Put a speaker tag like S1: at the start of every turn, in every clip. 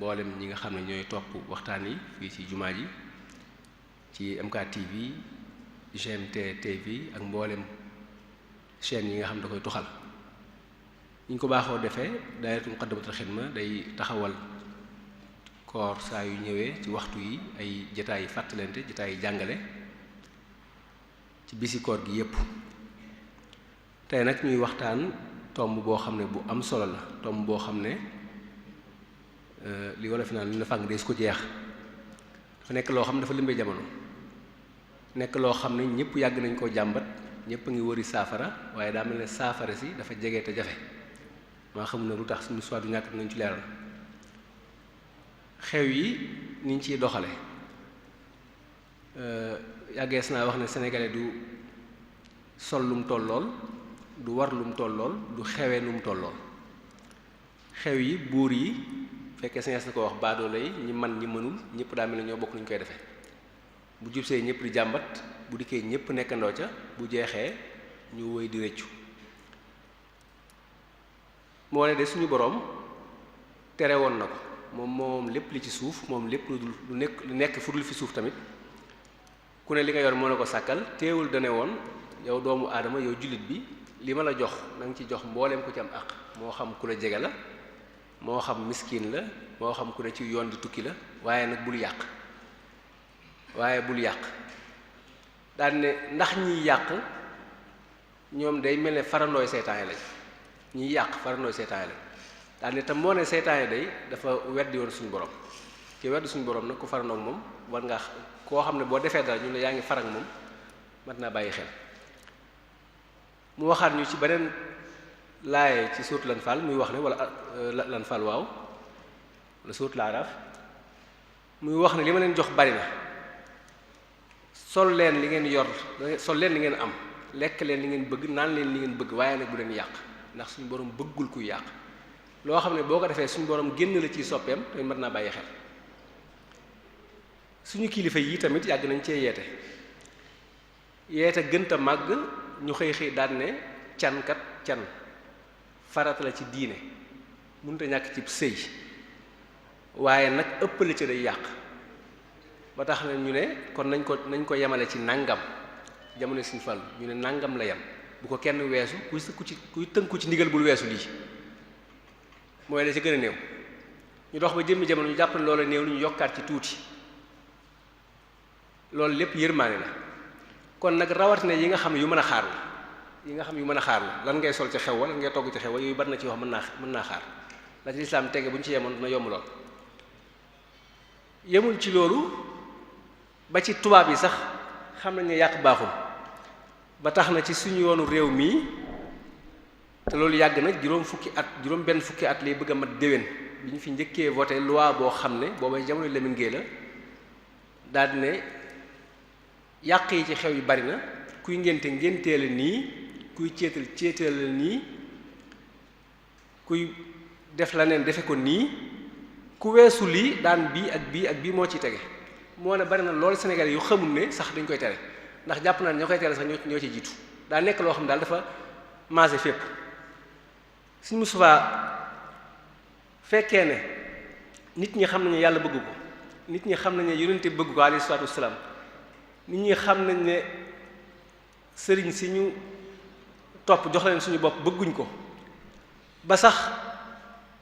S1: mboolem ñi nga xam ne ñooy topp waxtaan yi fii ci jumaa ji ci MKTV GMT TV ak mboolem chaîne yi nga xam da koy tuxal ñu ko baaxoo defee daayira Muqaddamatul Xidma day taxawal koor saa yu ñëwee ci waxtu yi ay jataay fàttalante jataay jàngale ci bisi koor gi yépp tey nag ñuy waxtaan tomb boo xam ne bu am solo la tomb boo xam ne li wala fi naan li na fàng dees ko jeex dafa nekk loo xam ne dafa lëmbee jamono nekk loo xam ne ñëpp yàgg nañ koo jàmbat ñëpp a ngi wëri saafara waaye daa mel ne saafara si dafa jege te jafe maa xamul ne lu tax suñu soit du ñàkk nañ ci leeral xew yi niñ ciy doxale yàggees naa wax ne sénégalais du sol lum tollool du war lum tollool du xewee lum tollool xew yi buur yi fekkee sañees na ko wax baadoolo yi ñi man ñi mënul ñëpp daa mel ne ñoo bokk nuñ koy defee bu jubsee ñëpp di jàmbat bu dikkee ñëpp nekkandoo ca bu jeexee ñu woy di rëccu moo ne de suñu boroom tere woon na ko moom lépp li ci suuf moom lépp lu nekk fu dul fi suuf tamit ku ne li nga yor moo la ko sàkkal teewul dane woon yow doomu aadama yow jullit bi li ma la jox na nga ci jox mbooleem ku ci am àq moo xam ku la jege la moo xam miskin la moo xam ku ne ci yoon di tukki la waaye nag bul yàq daan ne ndax ñiy yàq ñoom day mel ne farandooy seytaane lañ ñiy yàq farandooy seytaane lañ daan ne tam moo ne seytaane day dafa weddi woon suñu borom ki weddi suñu borom nag ku farandoog moom war nga koo xam ne boo defee dara ñu ne yaa ngi farag moom mat naa bàyyi xel mu waxaat ñu ci beneen laaye ci suuratul Anfaal muy wax ne wala Anfaal waaw wala suuratul Araaf muy wax ne li ma leen jox bari na sol leen li ngeen yor sol leen li ngeen am lekk leen li ngeen bëgg naan leen li ngeen bëgg waaye nag bu leen yàq ndax suñu borom bëggul kuy yàq loo xam ne boo ko defee suñu borom génn la ciy soppeem tamit mat naa bàyyi xel suñu kilifa yi tamit yàgg nañ cee yeete gënta màgg ñu xëy daan ne can farata la ci diine mënut a ñàkk ci sëy waaye nag ëppale ci day yàq ba tax na ñu ne kon nañ ko yemale ci nangam jamono Sëriñ Fallu ñu ne nangam la yem bu ko kenn weesu kuy tënku ci ndigal bul weesu lii mooy la ci gën a néew ñu dox ba jëmmi jamono ñu jàpp ne loola néew lu ñu yokkaat ci tuuti loolu lépp yërmaane la kon nag rawatina yi nga xam ne yu mën a xaar la lan ngay sol ci xew wa lan ngay togg ci xew wa yooyu bari na ci wax mën naa xaar la ci lislaam tege bu ñu ci yemoon dina yomb lool yemul ci loolu ba ci tubaab yi sax xam nañ ne yàq baaxul ba tax na ci suñu yoonu réew mii te loolu yàgg na juróom benn fukki at lay bëgg a mat déwén bi ñu fi njëkkee voté loi boo xam ne booba jamono Lamine Gueye la daal ne yàq yi ci xew yi bari na kuy ngéntee la nii kuy céetal la nii kuy def la neen defe ko nii ku weesu lii daan bii ak bii moo ciy tege moo ne bari na loolu Sénégalais yu xamul ne sax dañ koy tere ndax jàpp naa ne ñoo koy tere sax ñoo ci jiitu daa nekk loo xam ne daal dafa maase fépp Sëriñ Mustafaa fekkee ne nit ñi xam nañu yàlla bëgg ko nit ñi xam nañ ne yonente bëgg ko alayhi salaatu wassalaam nit ñi xam nañ ne sëriñ si ñu topp jox leen suñu bopp bëgguñ ko ba sax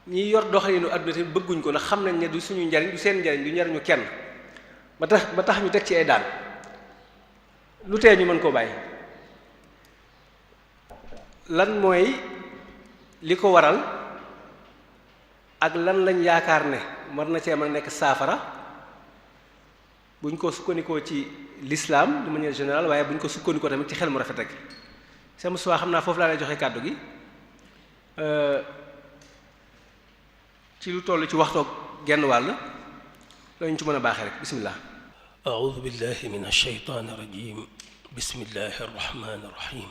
S1: ñi yor doxalinu àdduna tamit bëgguñ ko ndax xam nañ ne du suñu njariñ du seen njariñ du njariñu kenn ba tax ñu teg ci ay daan lu tee ñu mën koo bàyyi lan mooy li ko waral ak lan lañ yaakaar ne war na cee mën a nekk saafara buñ ko sukkandikoo ci l'islam de manière générale waaye buñ ko sukkandikoo tamit ci xel mu rafet rek sama suwaa xam naa foofu laa lay joxe kàddu gi ci lu toll ci waxtoog genn wàll lañu ci mën a baaxee rek bismillah
S2: a'udhu billahi minash shaytanir rajim bismillahir rahmanir rahim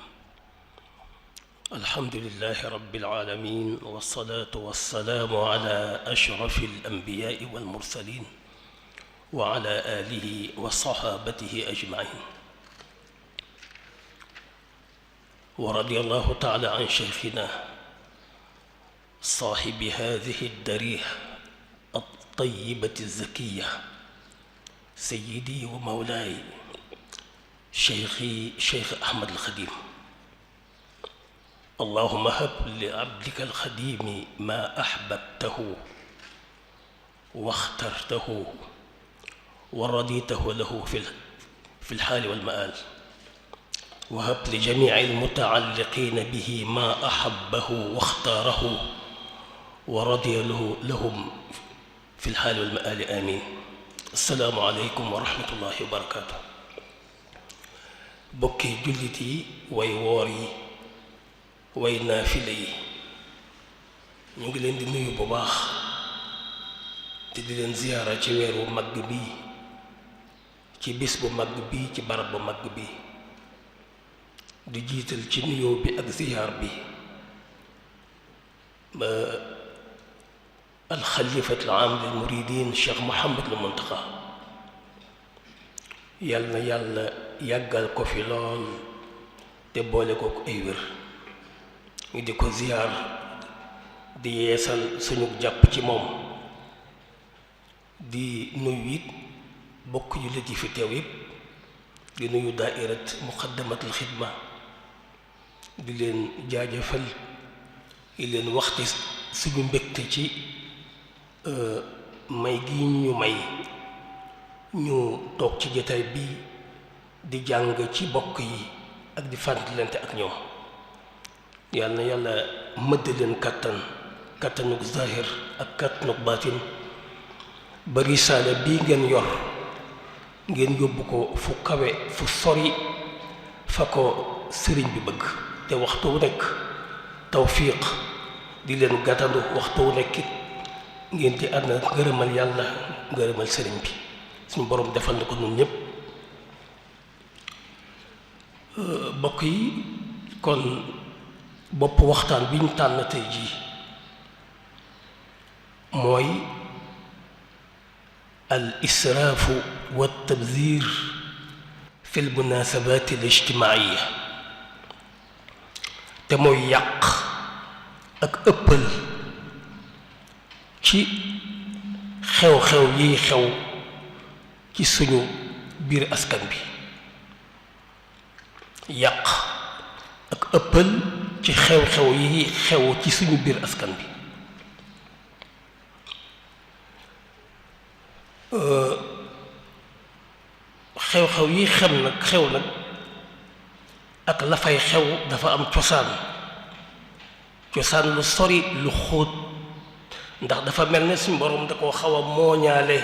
S2: alhamdulillahi rabbil alamin wassalatu wassalamu ala ashrafil anbiya'i wal mursalin wa ala alihi wa sahabatihi ajma'in wa radiyallahu ta'ala an shaykhina صاحب هذه الدريح الطيبة الزكية سيدي ومولاي شيخ أحمد الخديم. اللهم هب لعبدك الخديم ما أحببته واخترته ورضيته له في الحال والمآل، وهب لجميع المتعلقين به ما أحبه واختاره ورضي لهم في الحال والمآل، آمين. السلام عليكم ورحمة الله وبركاته. bokki jullit yi way woor yi way naafile yi ñu ngi leen di nuyu bu baax te di leen ziyaara ci weer wu mag bi, ci bis bu mag bi, ci barab bu mag bi, di jiital ci nuyoo bi ak ziyaar bi alxalifat al aam lil muridin Cheikh Mouhamadul Muntaqa. yal na yàlla yàggal ko fi lool te boole ko ay wér. ñu di ko ziyaar di yeesal suñu jàpp ci moom, di nuyu it bokk jullit yi fi teew yépp, di nuyu daairat muqaddamatul xidma, di leen jaajëfal, di leen waxti suñu mbégte ci may gi ñu may ñu toog ci jotaay bi di jàng ci bokk yi ak di fàttalante ak ñoom. yàlla na yàlla mëdd leen kàttanuk zahir ak kàttanuk baatin ba risaale bii ngeen yor ngeen yóbbu ko fu kawe fu sori fa ko sëriñ bi bëgg, te waxtu wu nekk tawfiq di leen gàttandu, waxtu wu nekk ngeen di ànd ngërëmal yàlla ngërëmal sëriñ bi. suñu borom defal na ko ñun ñëpp. mbokk yi, kon bopp waxtaan bi ñu tànn tey jii mooy al israafu wa tabzir fi l munasabat al ijtimaaiya, te mooy yàq ak ëppal ci xew-xew yiy xew ci suñu biir askan bi. yàq ak ëppal ci xew-xew yi xew ci suñu biir askan bi. xew-xew yi xew nag ak la fay xew dafa am cosaan lu sori lu xóot, ndax dafa mel ne suñu borom da koo xaw a mooñaale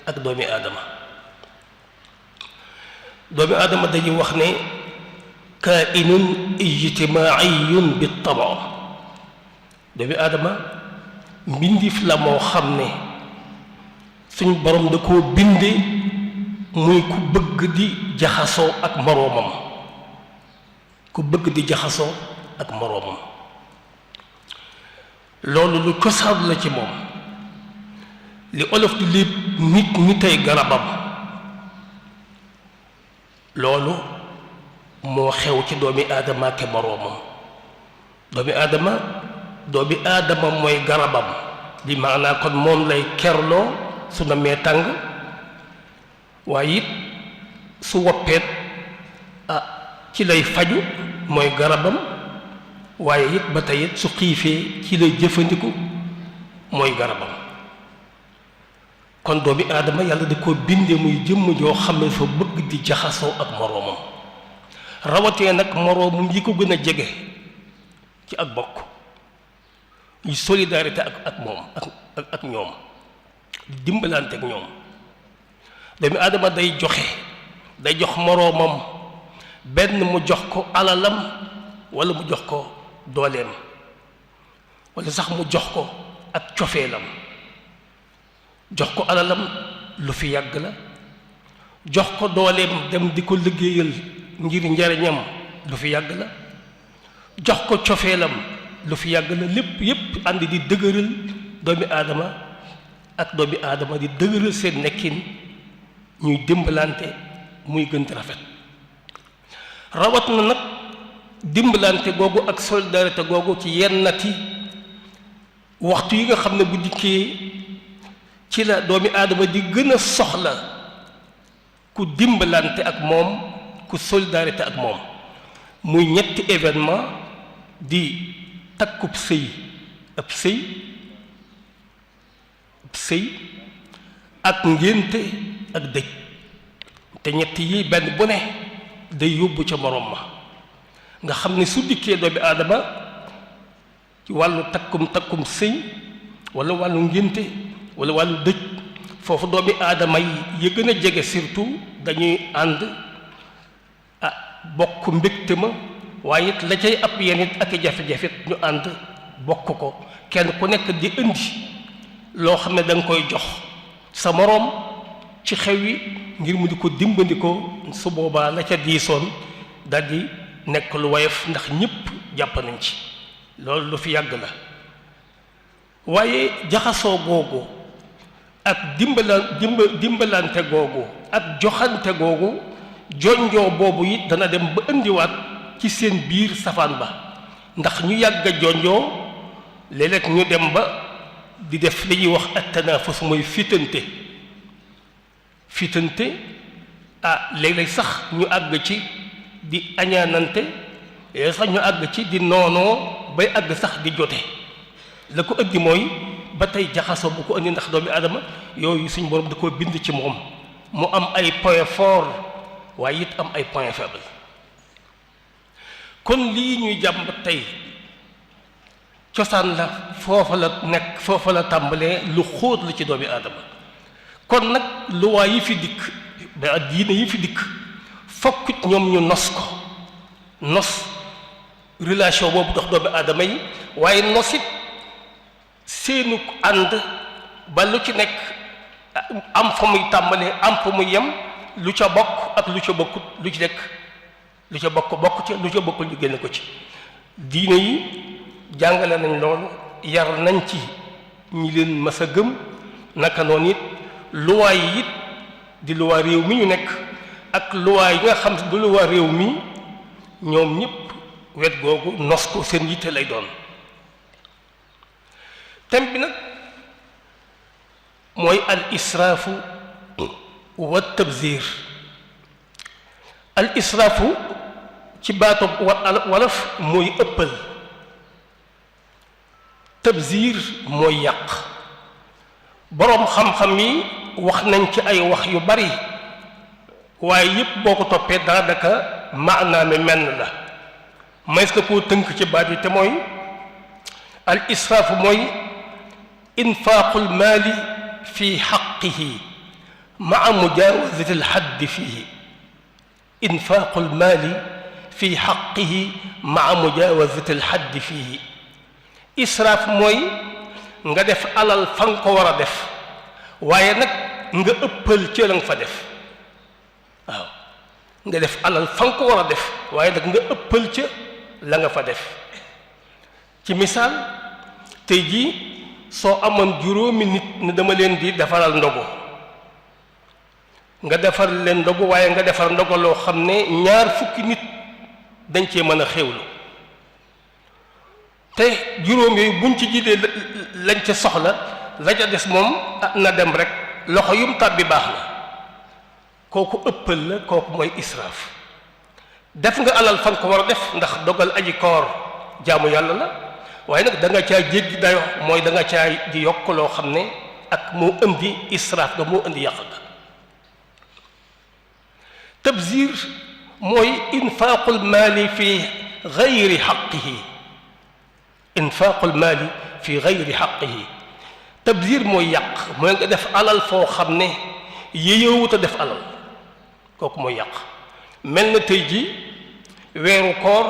S2: ak doomi aadama dañuy wax ne kaa'inun ijtimaa'iyun bi tab'a. doomi aadama mbindiif la moo xam ne suñu borom da koo binde muy ku bëgg di jaxasoo ak moroomam, loolu lu cosaan la ci moom. li olof di lépp nit ay garabam, loolu moo xew ci doomi aadama ke moroomam. doomi aadama mooy garabam, li maanaa kon moom lay kerloo su namee tàng, waaye it su woppeet ci lay faju mooy garabam, waaye it ba tey it su xiifee ci lay jëfandiku mooy garabam. kon doomi aadama yàlla da ko bindee muy jëmm joo xam ne fa bëgg di jaxasoo ak moroomam, rawatee nag moroomam yi ko gën a jege ci ak bokk, ñu solidarité ak moom ak ñoom, di dimbalante ak ñoom. doomi aadama day jox moroomam, benn mu jox ko alalam walla mu jox ko dooleem, walla sax mu jox ko ak cofeelam. jox ko alalam lu fi yàgg la, jox ko dooleem dem di ko liggéeyal ngir njariñam lu fi yàgg la, jox ko cofeelam lu fi yàgg la. lépp yépp ànd di dëgëral doomi aadama ak doomi aadama di dëgëral seen nekkin, ñuy dimbalante muy gën rafet. rawat na nag dimbalante googu ak solidarité googu ci yennati waxtu yi nga xam ne bu dikkee ci la doomi aadama di gën a soxla ku dimbalante ak moom ku solidarité ak moom muy ñetti événement di takkub sëy ab sëy ak ngénte ak dëj te ñett yi benn bu ne day yóbbu ca morom ma nga xam ne su dikkee doomi aadama ci wàllu takkum sëy wala wàllu ngénte wala wàllu dëj foofu doomi aadama yi gën a jege surtout dañuy ànd bokk mbégte ma waaye it la cay ab yenn it ak i jafe-jafe ñu ànd bokk ko kenn ku nekk di indi loo xam ne da nga koy jox sa moroom ci xew yi ngir mu di ko dimbandikoo su boobaa la ca diisoon daldi nekk lu woyof ndax ñépp jàpp nañ ci loolu lu fi yàgg la waaye jaxasoo googu ak dimbalante googu ak joxante googu jonjoo boobu it dana dem ba indiwaat ci seen biir safaan ba ndax ñu yàgg a jonjoo léeg-léeg ñu dem ba di def li ñuy wax at-tanaafus mooy fitante léeg-léeg sax ñu àgg ci di añaanante léeg sax ñu àgg ci di noonoo bay àgg sax di jote la ko ëddi mooy ba tey jaxasoo bu ko indi ndax doomi aadama yooyu suñu borom da koo bind ci moom mu am ay point fort waaye it am ay point faible kon lii ñuy jàmb tey cosaan la foofa la nekk foofa la tàmbalee lu xóot la ci doomi aadama kon nag luwaa yi fi dikk ba diine yi fi dikk fokkit ñoom ñu nos relation boobu dox doomi aadama yi waaye nosit seenu ànd ba lu ci nekk am fa muy tàmbalee am fa muy yem lu ca bokk ak lu ca bokkut lu ci nekk lu ca bokk ca lu ca bokkul ñu génn ko ci diine yi jàngale nañ loolu yar nañ ci ñi leen mas a gëm naka noonu it luwaa yi it di luwaa réew mi ñu nekk ak luwaa yi nga xam du luwaa réew mi ñoom ñëpp wet googu nos ko seen yitte lay doon thème bi nag mooy al israafu wa tabzir al israafu ci baatu wolof mooy ëppal tabzir mooy yàq boroom xam-xam yi wax nañ ci ay wax yu bari waaye yépp boo ko toppee daanaka maanaam menn la mays na koo tënk ci baat yi te mooy al israafu mooy infaaqul maali fi xaqihi maa mujaawazati alxaddi fiihi infaaqul maali fi xaqihi maa mujaawazati alxaddi fiihi israaf mooy nga def alal fa nga ko war a def waaye nag nga ëppal ci la nga fa def waaw nga def alal fa nga ko war a def waaye nag nga ëppal ca la nga fa def ci misaal tey jii soo amoon juróomi nit ne dama leen di defaral ndogu nga defar leen ndogu waaye nga defar ndogu loo xam ne ñaar fukki nit dañ cee mën a xéwlu te juróom yooyu buñ ci jiitee lañ ca soxla la ca des moom na dem rek loxo yum tàbbi baax na kooku ëppal la kooku mooy israaf def nga alal fan ko war a def ndax dogal aji koor jaamu yàlla la waaye nag da nga caa jéggi dayo mooy da nga caa di yokk loo xam ne ak moo indi israaf ga moo indi yàq ga tabzir mooy infaaqul maali fi gayri xaqihi infaaqul maali fi gayri xaqihi tabzir mooy yàq mooy nga def alal foo xam ne yeyowut a def alal kooku mooy yàq mel na tey ji weeru koor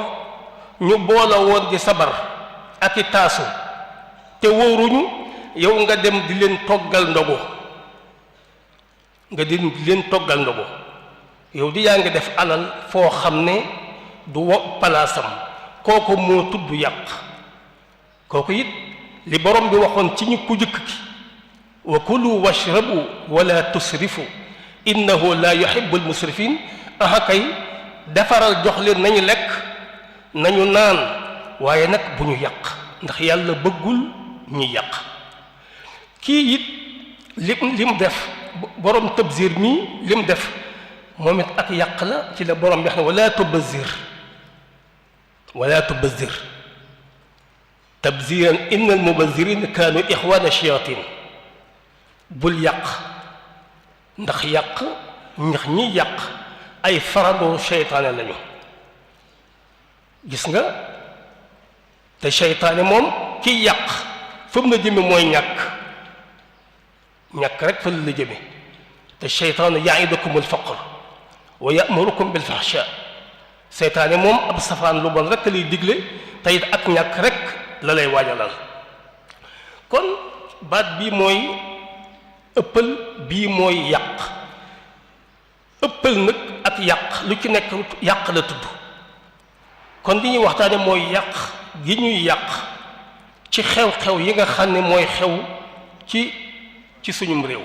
S2: ñu boole woon di sabar ak i taasu te wóoruñu yow nga dem di leen toggal ndogu yow di yaa ngi def alal foo xam ne du wo palaasam kooku moo tudd yàq kooku it li borom bi waxoon ci ñu ku jëkk ki wa kulu washrabu wala tusrifu innahu la yuhibbul musrifin aha kay defaral jox leen nañu lekk nañu naan waaye nag bu ñu yàq ndax yàlla bëggul ñu yàq kii it lim def borom tabzir mii lim def moom it ak yàq la ci la borom bi wax ne wala tubazzir tabziran inna al mubazzirina kaanu ixwaana shayatin bul yàq ndax ñi yàq ay farandoo seytaane lañu gis nga te seytaane moom kiy yàq fa mu la jëme mooy ñàkk rek fa la jëme te seytaane ya'idukum al-faqr wa ya'murukum bil-fahsha seytaane moom ab safaan lu bon rek lay digle te it ak ñàkk rek la lay waajalal kon baat bii mooy ëppal bii mooy yàq ëppal nag ak yàq lu ci nekk yàq la tudd kon li ñuy waxtaane mooy yàq gi ñuy yàq ci xew-xew yi nga xam ne mooy xew ci suñum réew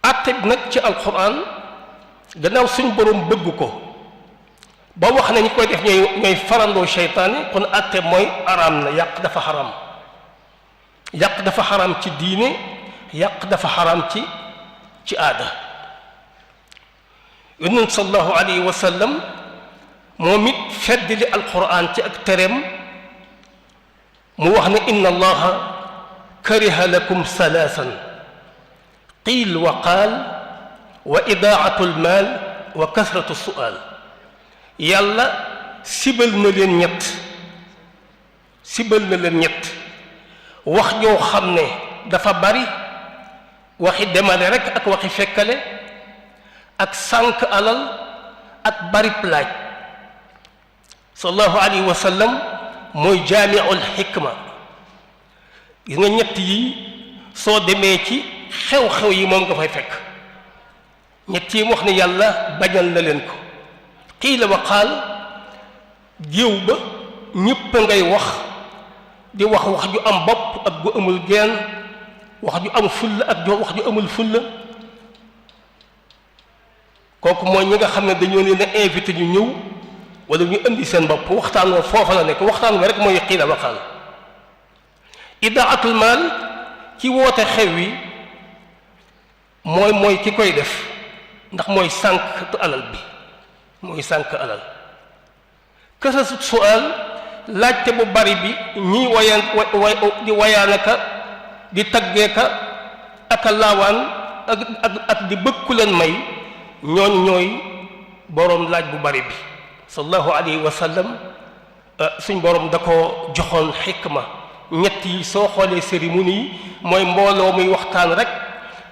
S2: àtte bi nag ci alquran gannaaw suñ borom bëgg ko ba wax ne ñi koy def ñooy farandoo seytaane kon àtte mooy araam na yàq dafa xaraam ci diine yàq dafa xaraam ci aada yonent sallallahu alayhi wa sallam moom it feddali alquran ci ak tereem mu wax ne inna allaha kariha lakum salaasan qiil wa qaal wa idaatu almaal wa kasratu su'aal yàlla sibal na leen ñett wax ñoo xam ne dafa bari waxi demale rek ak waxi fekkale ak sànq alal ak bari plaaj sallallahu alayhi wa sallam mooy jaamiul xikma gis nga ñett yi soo demee ci xew-xew yi moom nga fay fekk ñett yi mu wax ne yàlla bañal na leen ko qiila wa qaal géew ba ñépp ngay wax di wax ju am bopp ak gu amul genn wax ju am fulla ak wax ju amul fulla kooku mooy ñi nga xam ne dañoo leen a invité ñu ñëw wala ñu indi seen bopp waxtaan wa foofa la nekk waxtaan wa rek mooy qiila wa qaal idaatul maal ci woote xew wi mooy ki koy def ndax mooy sànq alal bi mooy sànq alal kasasut su'aal laajte bu bari bi ñiy di wayaanaka di taggeeka ak a laawaan ak di bëgg ku leen may ñooy boroom laaj bu bari bi sallallahu alayhi wa sallam suñ boroom da ko joxoon xikma ñett yi soo xoolee cérémonie yi mooy mbooloo muy waxtaan rek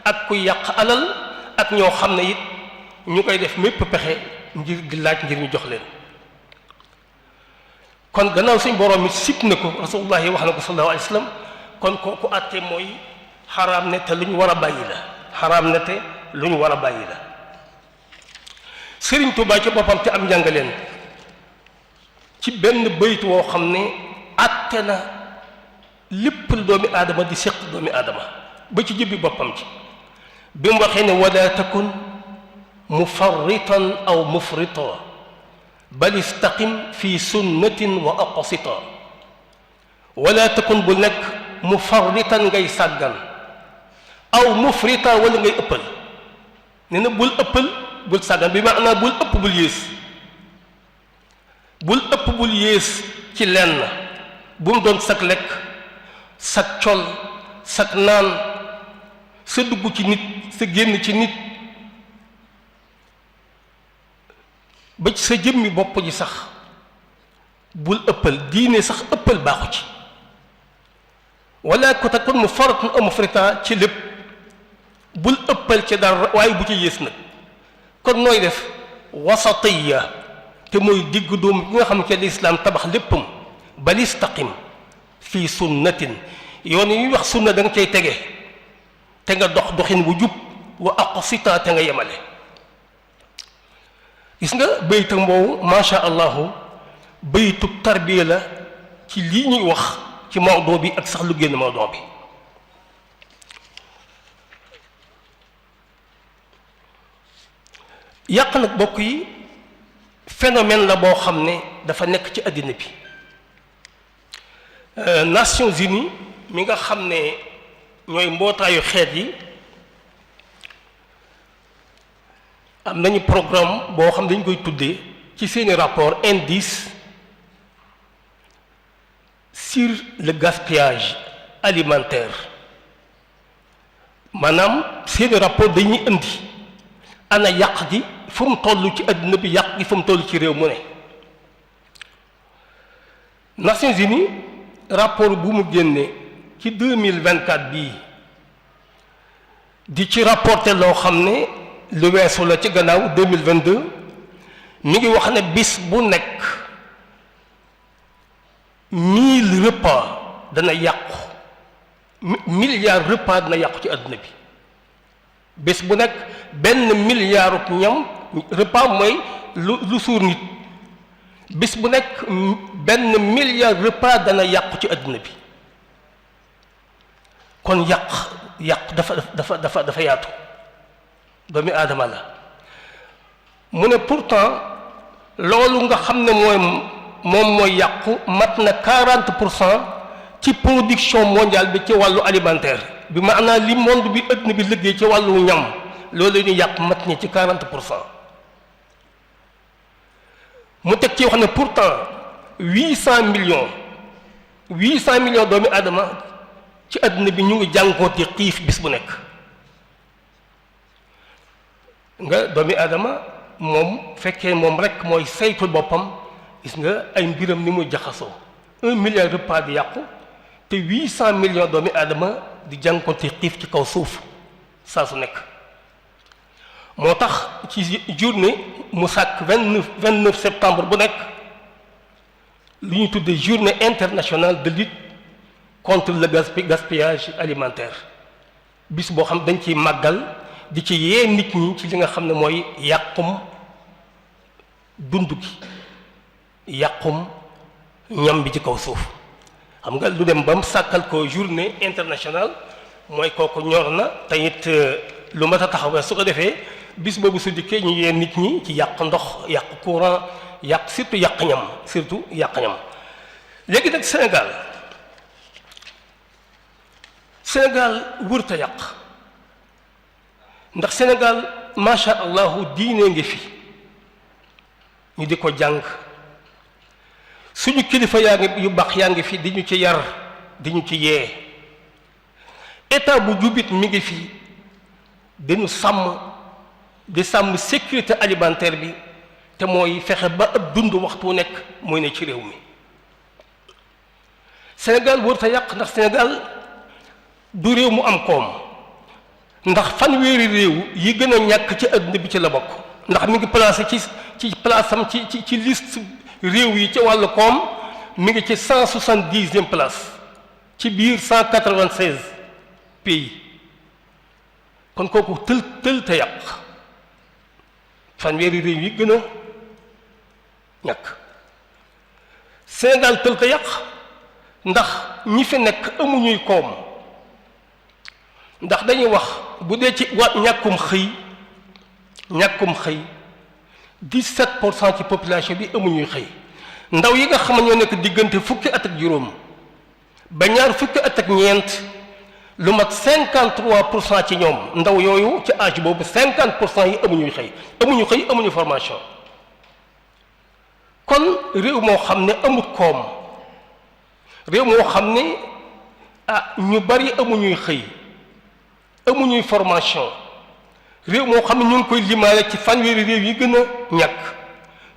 S2: ak ku yàq alal ak ñoo xam ne it ñu koy def mépp pexe ngir di laaj ngir ñu jox leen kon gannaaw suñ boroom it sib na ko rasulullah wax na ko sallallahu alayhi wa sallam kon kooku àtte mooy xaraam ne te lu ñu war a bàyyi la Sëriñ Tuubaa ci boppam te am njàngaleen ci benn bayt woo xam ne àtte na lépp doomi aadama di séq doomi aadama ba ci jëbbi boppam ci bi mu waxee ne wala takun mufarritan aw mufrita bal istaqim fi sunnatin wa aqsita wala takun bu nekk mufarritan ngay sàggan aw mufrita wala ngay ëppal nee na bul ëppal bul sàggan bi maanaam bul ëpp bul yées ci lenn bu mu doon sag lekk sag col sag naan sa dugg ci nit sa génn ci nit ba ci sa jëmmi bopp ji sax bul ëppal diine sax ëppal baaxu ci wala ko takun mu faratun aw mufrita ci lépp bul ëppal ci dara waaye bu ci yées nag kon nooy def wasatiya te mooy digg dóom bi nga xam ne lislaam tabax léppam bal istaqim fii sunnatin yoon yi ñuy wax sunna da nga cay tege te nga doxin bu jub wa aqsita te nga yemale gis nga baytam boobu macha allahu baytu tarbiya la ci lii ñuy wax ci mawdoo bi ak sax lu génn mawdoo bi yàq nag bokk yi phénomène la boo xam ne dafa nekk ci àddina bi Nations Unies mi nga xam ne ñooy mbootaayu xeet yi am nañu programme boo xam dañ koy tuddee ci seeni rapport indice sur le gaspillage alimentaire maanaam seeni rapport dañuy indi ana yàq gi fu mu toll ci àdduna bi yàq gi fu mu toll ci réew mu ne Nations Unies rapport bu mu génne ci 2024 bii di ci rapporter loo xam ne lu weesu la ci gannaaw 2022 mi ngi wax ne bis bu nekk 1000 repas dana yàqu milliard repas dana yàqu ci àdduna bi bés bu nekk benn milliard ñam repas mooy lu suur nit bés bu nekk benn milliard repas dana yàqu ci àdduna bi kon yàq dafa yaatu doomi aadama la mu ne pourtant loolu nga xam ne moom mooy yàqu mat na 40% ci production mondiale bi ci wàllu alimentaire bi maanaam li monde bi àdduna bi liggéey ci wàllu ñam loolu ñu yàq mat ni ci 40%. mu teg ci wax ne pourtant 800 millions doomi aadama ci àdduna bi ñu ngi jànkoonte xiif bis bu nekk nga doomi aadama moom fekkee moom rek mooy saytu boppam gis nga ay mbiram ni muy jaxasoo 1 milliard repas di yàqu te 800 millions doomi aadama di jànkoonte xiif ci kaw suuf saa su nekk moo tax ci journée mu sàkk 29 septembre bu nekk lu ñu tuddee journée internationale de lutte contre le gaspillage alimentaire bis boo xam dañ ciy màggal di ci yee nit ñi ci li nga xam ne mooy yàqum dund gi yàqum ñam bi ci kaw suuf xam nga lu dem ba mu sàkkal ko journée internationale mooy kooku ñor na te it lu mat a taxawee su ko defee bis boobu su dikkee ñu yee nit ñi ci yàq ndox yàq courant surtout yàq ñam léegi nag Sénégal wërta yàq ndax Sénégal macha allahu diine ngi fi ñu di ko jàng suñu kilifa yu baax yaa ngi fi di ñu ci yar di ñu ci yee état bu jubit mi ngi fi dañu di sàmm sécurité alimentaire bi te mooy fexe ba ab dund waxtu nekk mooy ne ci réew mi Sénégal wërta yàq ndax Sénégal du réew mu am koom ndax fanweeri réew yi gën a ñàkk ci àdduna bi ci la bokk ndax mi ngi placé ci place am ci liste réew yi ci wàllu koom mi ngi ci 170e place ci biir 196 pays kon kooku tël te yàq fanweeri réew yi gën a ñàkk Sénégal tël te yàq ndax ñi fi nekk amuñuy koom ndax dañuy wax bu dee ci ñàkkum xëy 17% ci population bi amuñuy xëy ndaw yi nga xam ne ñoo nekk diggante fukki at ak juróom ba ñaar fukki at ak ñeent lu mat 53% ci ñoom ndaw yooyu ci âge boobu 50% yi amuñuy xëy amuñu formation kon réew moo xam ne amut koom réew moo xam ne ñu bari amuñuy xëy amuñuy formation réew moo xam ne ñu ngi koy limaale ci fanweeri réew yi gën a ñàkk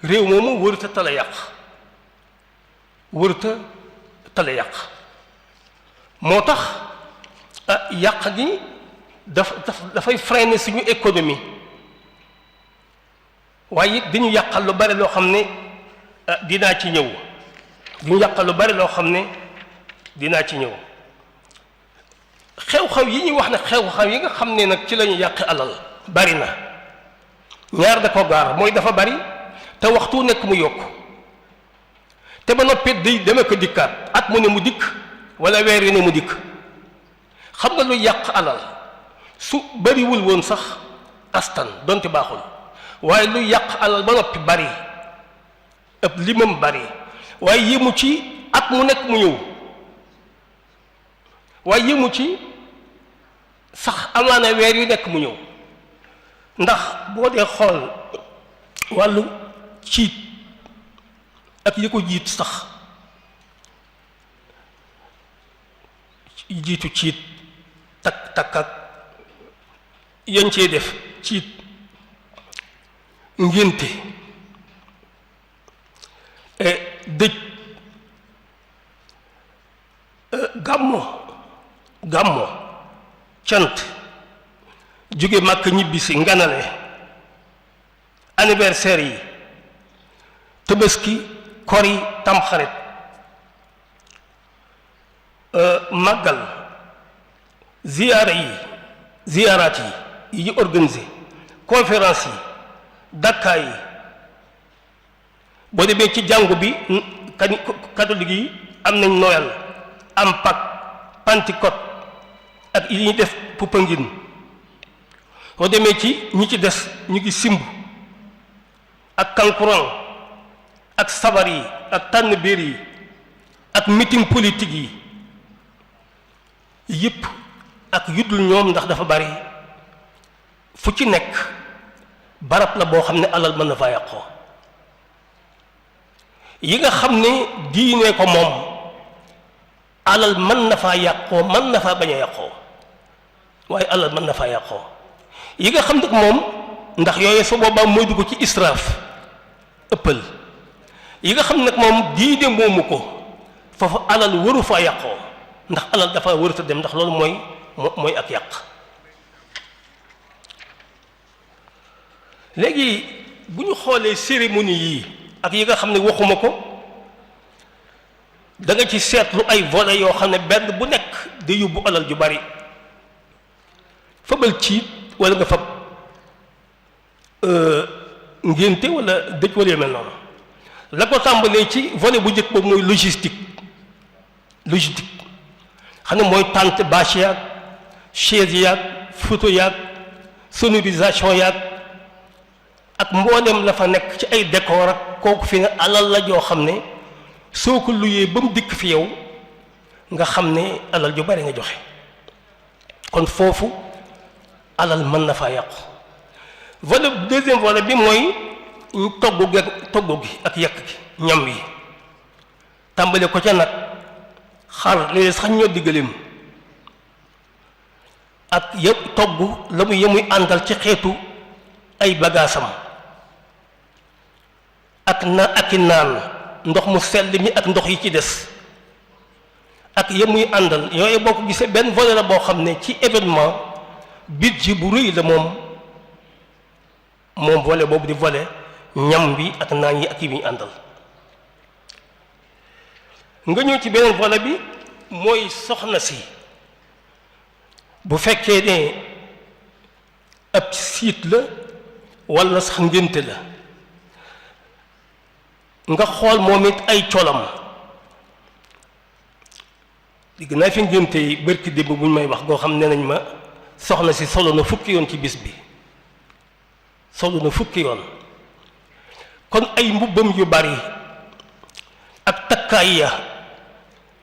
S2: réew moomu wërta tala yàq moo tax yàq gi dafay freiner suñu économie waaye it dañu yàqal lu bari loo xam ne dinaa ci ñëw xew-xew yi ñuy wax ne xew-xew yi nga xam ne nag ci la ñu yàq alal bari na ñaar da ko gaar mooy dafa bari te waxtu nekk mu yokk te ba noppi day deme ko dikkaat at mu ne mu dikk wala weer yu ne mu dikk xam nga lu yàq alal su bariwul woon sax astan donte baaxul waaye lu yàq alal ba noppi bari ëpp limam bari waaye yéemu ci at mu nekk mu ñëw waaye yëmu ci sax amaana weer yu nekk mu ñëw ndax boo dee xool wàllu ciit ak yi ko jiit sax jiitu ciit takk ak yañ cee def ciit ngénte dëj gàmmo cant jóge màkk ñibbisi nganale anniversaire yi tabaski kori tamxarit màggal ziyaaraat yi ñu organisé conférence yi dakkaa yi boo demee ci jàngu bi catholique yi am nañ Noël am Pâques Pentecôte ak yi ñuy def Popenguine boo demee ci ñi ci des ñu ngi simb ak kankurang ak sabar yi ak tànn béer yi ak meeting politique yi yëpp ak yuddul ñoom ndax dafa bari fu ci nekk barab la boo xam ne alal mën na faa yàqoo yi nga xam ne diine ko moom alal mën na faa yàqoo mën na faa bañ a yàqoo waaye alal mën na faa yàqoo yi nga xam nag moom ndax yooyu su boobaa mooy dugg ci israaf ëppal yi nga xam nag moom diine moomu ko foofu alal waru faa yàqoo ndax alal dafa warut a dem ndax loolu mooy ak yàq léegi bu ñu xoolee cérémonie yii ak yi nga xam ne waxuma ko da nga ci seetlu ay volets yoo xam ne benn bu nekk di yóbbu alal ju bari fabal ciit wala nga fab ngénte wala dëj wala yu mel noonu la ko tàmbalee ci volet bu njëkk boobu mooy logistique xam ne mooy tente bâche yaag chaise yaag photo yaag sonorisation yaag ak mboolem la fa nekk ci ay décor ak kooku fi ne alal la joo xam ne soo ko luyee ba mu dikk fi yow nga xam ne alal ju bari nga joxe kon foofu alal mën na faa yàqu volet deuxième volet bi mooy togg gi ak yàq gi ñam yi tàmbale ko ca nag xar léegi sax ñoo diggaleem ak yëpp togg la mu yemuy àndal ci xeetu ay bagaasam ak i naan ndox mu sell mi ak ndox yi ci des ak yemuy àndal yooyu boo ko gisee benn volet la boo xam ne ci événement budget bu rëy la moom volet boobu di volet ñam bi ak naan yi ak yi muy àndal nga ñëw ci beneen volet bi mooy soxna si bu fekkee ne ab siit la walla sax ngénte la nga xool moom it ay colam digg naa fi ngénte yi bërki démb bu ñu may wax goo xam ne nañ ma soxna si solo na fukki yoon ci bis bi solo na fukki yoon kon ay mbubbam yu bari ak takkaay ya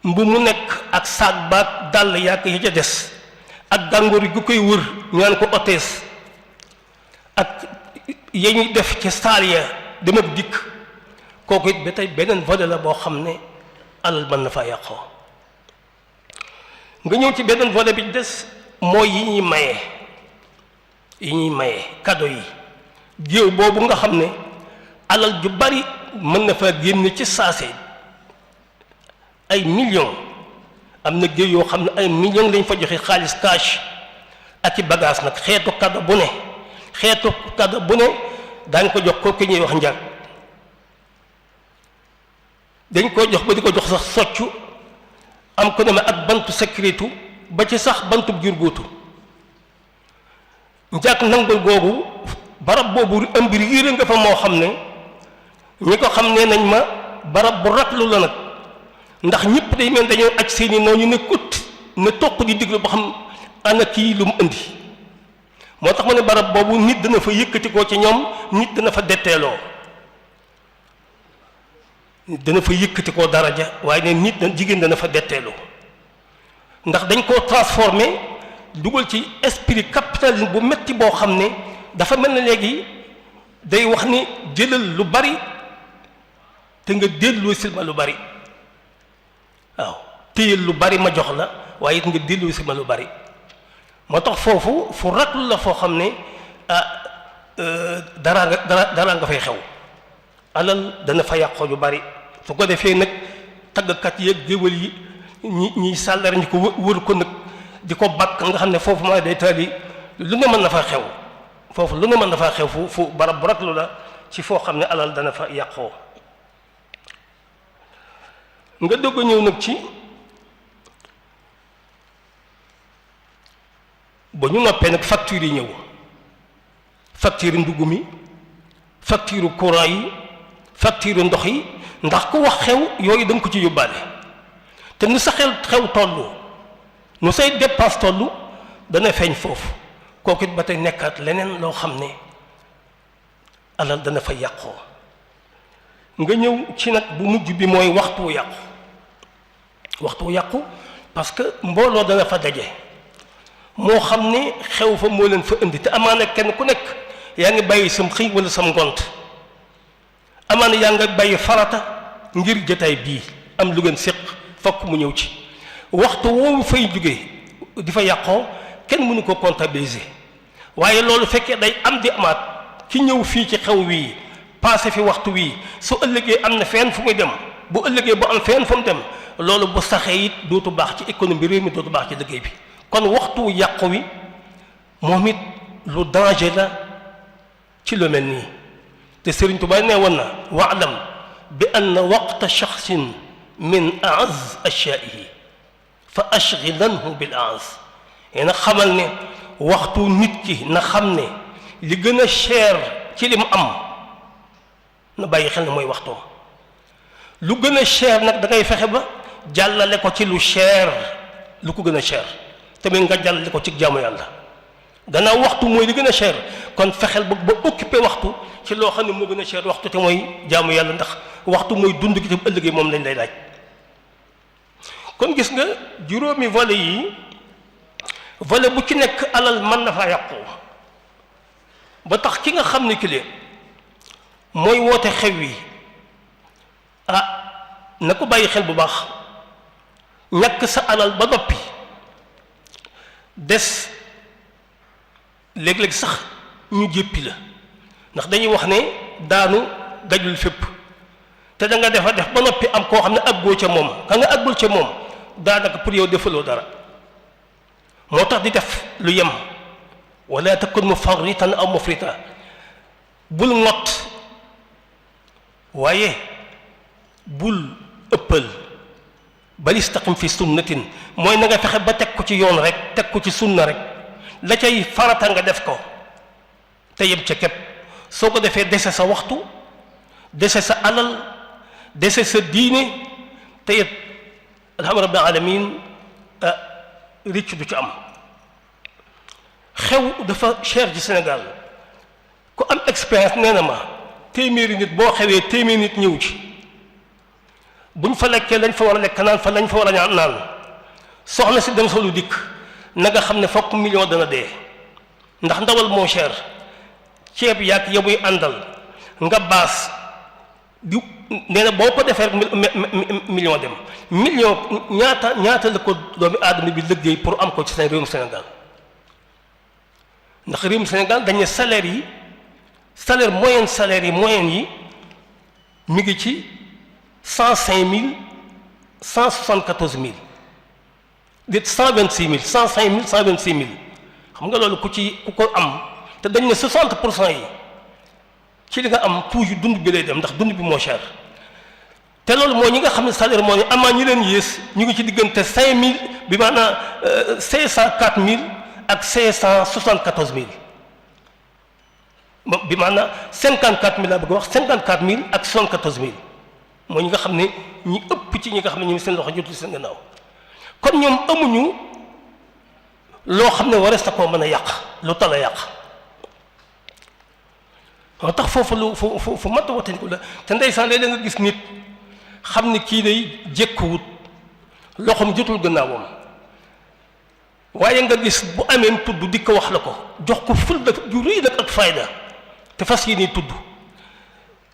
S2: mbu mu nekk ak saag baag dàll yàq yi ca des ak gàngoor gu koy wër ñu naan ko otees ak ya ñuy def ci saal ya dem ak dikk kooku it ba tey beneen volet la boo xam ne alal mën na faa yàqoo nga ñëw ci beneen volet bi des mooy yi ñuy maye cadeau yi géew boobu nga xam ne alal ju bari mën na faa génn ci saase ay millions am na géew yoo xam ne ay millions lañ fa joxe xaalis cash ak i bagage nag xeetu cadeau bu ne daañ ko jox kooku ñuy wax njàng dañ koo jox ba di ko jox sax soccu am ko demee ak bantu sécurité ba ci sax bantu jur góotu njàkk nangul googu barab boobu ëmb riir nga fa moo xam ne ñi ko xam ne nañ ma barab bu ratlu la nag ndax ñëpp day mel dañoo aj seeni noonu ñu ne kut ne toq di diglu ba xam ana kii lu mu indi moo tax ma ne barab boobu nit dana fa yëkkati koo ci ñoom nit dana fa detteeloo dana fa yëkkati koo daraja waaye ne nit na jigéen dana fa detteeloo ndax dañ koo transformé dugal ci esprit capitalisme bu metti boo xam ne dafa mel ne léegi day wax ni jëlal lu bari te nga delloo si ma lu bari waaw téyel lu bari ma jox la waaye it nga delloo si ma lu bari moo tax foofu fu raglu la foo xam ne dara nga fay xew alal dana fa yàqoo lu bari su ko defee nag taggkat yeeg géwël yi ñi sàllar ñi ko wër ko nag di ko bakk nga xam ne foofu maa day taali lu ne mën na fa xew foofu lu ne mën na fa xew fu barab bu raglu la ci foo xam ne alal dana fa yàqoo nga dogg a ñëw nag ci ba ñu noppee nag facture yi ñëw facture ndugg mi facture courant yi facture ndox yi ndax ku wax xew yooyu da nga ko ci yóbbaale te nu sa xew tollu nu say dépense tollu dana feeñ foofu kooku it ba tey nekkaat leneen loo xam ne alal dana fa yàqoo nga ñëw ci nag bu mujj bi mooy waxtu wu yàqu parce que mbooloo dana fa daje moo xam ne xew fa moo leen fa indi te amaana kenn ku nekk yaa ngi bàyyi sam xëy wala sam ngont amaana yaa nga bàyyi farata ngir jotaay bii am lu ngeen séq fokk mu ñëw ci waxtu woowu fay jóge di fa yàqoo kenn mënu ko comptabiliser waaye loolu fekkee day am di amaat ki ñëw fii ci xew wii passé fi waxtu wii su ëllëgee am na fenn fu muy dem bu ëllëgee bu am fenn fu mu dem loolu bu saxee it dootu baax ci économie réew mi dootu baax ci liggéey bi kon waxtu yàqu wi moom it lu danger la ci lu mel nii te Sëriñ Tuubaa nee woon na waalam bi anna waqta shaxsin min aaz ashyaaihi fa ashghilanhu bil aaz na xamal ne waxtu nit ki na xam ne li gën a cher ci li mu am na bàyyi xel ne mooy waxtoom lu gën a cher nag da ngay fexe ba jàllale ko ci lu cher lu ko gën a cher tamit nga jàllale ko ci jaamu yàlla gannaaw waxtu mooy li gën a cher kon fexeel ba occupé waxtu ci loo xam ne moo gën a cher waxtu te mooy jaamu yàlla ndax waxtu mooy dund gi te bu ëllëgee moom lañ lay laaj kon gis nga juróomi volet yi volet bu ci nekk alal mën na faa yàqu ba tax ki nga xam ne ki mooy woote xew wi na ko bàyyi xel bu baax ñàkk sa alal ba noppi des léeg-léeg sax ñu jéppi la ndax dañuy wax ne daanu dajul fépp te da nga def ba noppi am koo xam ne àggoo ca moom ka nga àggul ca moom daanaka pour yow defaloo dara moo tax di def lu yem wala takun mufarritan aw mufrita bul ngott waaye bul ëppal bal istaqim fi sunnatin mooy na nga fexe ba teg ko ci yoon rek teg ko ci sunna rek la cay farata nga def ko te yem ca képp soo ko defee dese sa waxtu dese sa alal dese sa diine te it alhamdu rabbil alamin ricc du ci am xew dafa cher ci Sénégal ku am expérience nee na ma téeméeri nit boo xewee téeméeri nit ñëw ci buñ fa lekkee lañ fa war a lekk naan fa lañ fa war a naan soxna si dem solu dikk na nga xam ne fokk million dana dee ndax ndawal moo cher ceeb yaag ya muy àndal nga baas di nee na boo ko defee rek million dem million ñaata la ko doomi aadama bi liggéey pour am ko ci seen réewum Sénégal ndax réewum Sénégal dañ ne salaire yi moyenne yi mi ngi ci 105 000 174 000 dit 126 000 105 000 126 000 xam nga loolu ku ko am te dañ ne 60% yi ci li nga am toujours dund bi lay dem ndax dund bi moo cher te loolu mooy ñi nga xam ne salaire moo ñu amaa ñi leen yées ñu ngi ci diggante 5000 bi maanaam 504 000 ak 574 000 bi maanaam 54 000 laa bëgg a wax 54 000 ak 74 000 mooy ñi nga xam ne ñi ëpp ci ñi nga xam ne ñu ngi seen loxo jotul seen gannaaw kon ñoom amuñu loo xam ne warees na koo mën a yàq lu tal a yàq moo tax foofu lu fu mat a wataniku la te ndeysaan léeg-léeg nga gis nit xam ne kii day jékkuwut loxoom jotul gannaawam waaye nga gis bu amee tudd di ko wax la ko jox ko ful ju rëy nag ak fayda te fas yéene tudd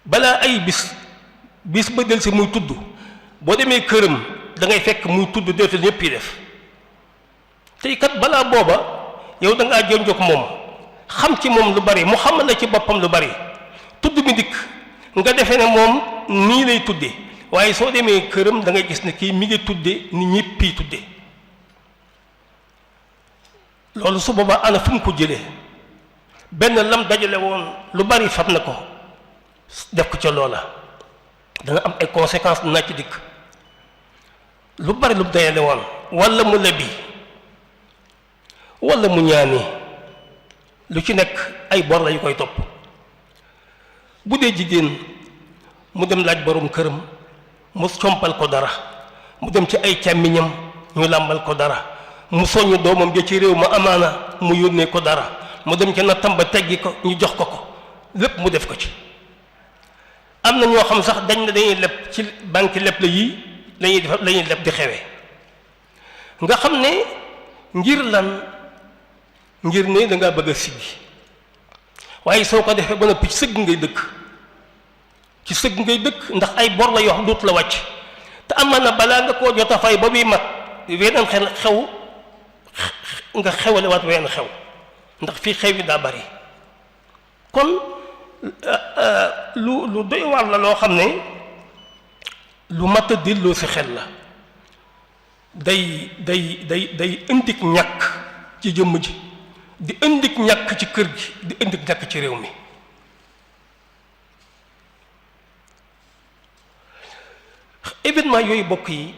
S2: balaa ay bis ba del si muy tudd boo demee këram da ngay fekk muy tudd defal ñëpp yi def tey kat balaa booba yow da ngaa jonjog moom xam ci moom lu bari mu xamal la ci boppam lu bari tudd mi dikk nga defee ne moom nii lay tudde waaye soo demee këram da ngay gis ne kii mi ngi tudde ni ñëpp yi tudde loolu su boobaa ana fu mu ko jëlee benn lam dajale woon lu bari fab na ko def ko ca loola dana am ay conséquences naa ci dikk lu bari lu dajale woon walla mu lebi walla mu ñaani lu ci nekk ay bor la yu koy topp bu dee jigéen mu dem laaj borom këram mu compal ko dara mu dem ci ay càmmiñam ñu làmbal ko dara mu soññ doomam ja ci réew ma amaana mu yónnee ko dara mu dem ca nattam ba teggi ko ñu jox ko ko lépp mu def ko ci am na ñoo xam sax dañ ne dañuy leb ci banque leb la yii lañuy def lañuy leb di xewee nga xam ne ngir lan ngir ne da ngaa bëgg a siggi waaye soo ko defee ba noppi ci sëgg ngay dëkk ndax ay bor la yoo xam dootu la wàcc te amaana balaa nga koo jot a fay ba muy mat weneen xew nga xewale waat weneen xew ndax fii xew yi daa bari kon lu doy waar la loo xam ne lu mat a delloo si xel la day indik ñàkk ci jëmm ji di indik ñàkk ci kër gi di indik ñàkk ci réew mi événement yooyu bokk yi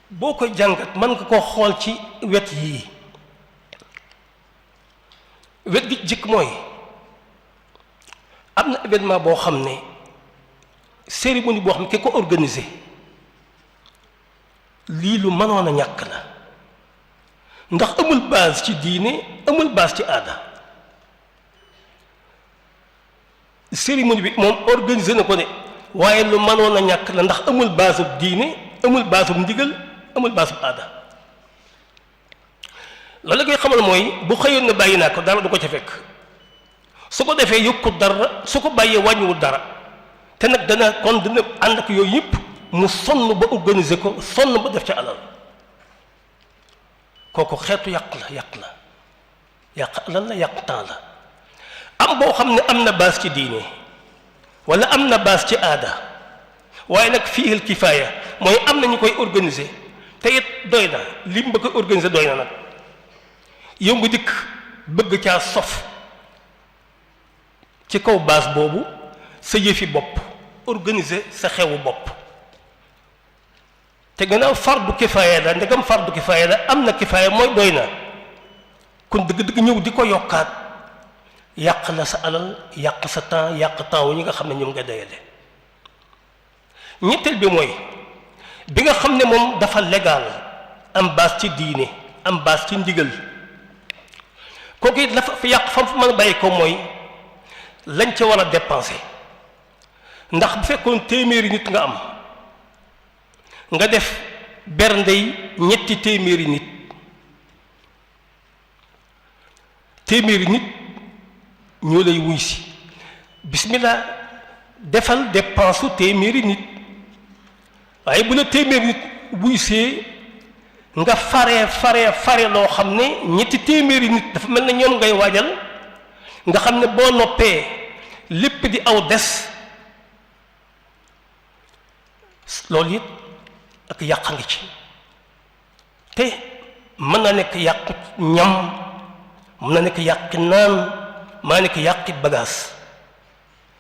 S2: boo koy jàngat mën nga koo xool ci wet yii wet gi jëkk mooy am na événement boo xam ne cérémonie boo xam ne ki ko organisé lii lu mënoon a ñàkk la ndax amul base ci diine amul base ci aada cérémonie bi moom organisé na ko ne waaye lu mënoon a ñàkk la ndax amul base bu diine amul base bu ndigal amul base bu aada loolu la koy xamal mooy bu xëyoon ne bàyyi naa ko dara du ko ca fekk su ko defee yokku dara su ko bàyyee wàññiwul dara te nag dana ànd ak yooyu yëpp mu sonn ba organiser ko sonn ba def ca alal kooku xeetu yàq alal la yàq temps la am boo xam ne am na base ci diine wala am na base ci aada waaye nag fiihil kifaaya mooy am na ñu koy organiser te it doy na lim ba koy organiser doy na nag yow nga dikk bëgg caa sof ci kaw base boobu sa yëfi bopp organiser sa xewu bopp te gannaaw fardu kifaaya la ndegam fardu kifaaya la am na kifaaya mooy doy na kon dëgg-dëgg ñëw di ko yokkaat yàq la sa alal yàq sa temps yàq temps wu ñi nga xam ne ñoom nga dayale ñetteel bi mooy bi nga xam ne moom dafa légal am base ci diine am base ci ndigal kooku it la fa yàq fam fa mën a bàyyi ko mooy lañ ca war a dépenser ndax bu fekkoon téeméeri nit nga am nga def berndey ñetti téeméeri nit ñoo lay wuy si bismillah defal dépense su téeméeri nit waaye bu la téeméeri nit wuy see nga fare loo xam ne ñetti téeméeri nit dafa mel ne ñoom ngay waajal nga xam ne boo noppee lépp di aw des loolu it ak yàq ngi ci te mën na nekk yàq ñam mën na nekk yàq naan maa nekk yàqi bagage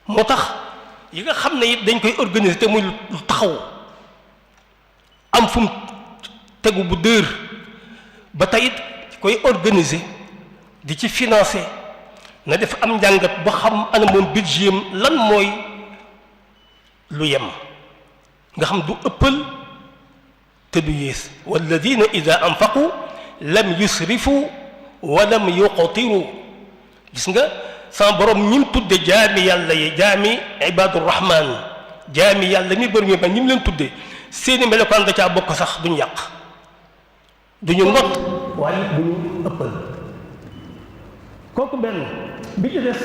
S2: moo tax yi nga xam ne it dañ koy organiser te muy lu taxaw am fu mu tegu bu dër ba tey it koy organiser di ci financer na def am njàngat ba xam ana moom budget lan mooy lu yem nga xam du ëppal te du yées walladina ida anfaqu lam yusrifu wa lam yuqtiru gis nga sama borom ñim tudde jaami yàlla yi jaami ibadur rahman jaami yàlla mi bër mi ba ñim leen tudde seeni melokaan da caa bokk sax duñu yàq duñu ngot waaye bu ñu ëppal. kooku benn bi ci des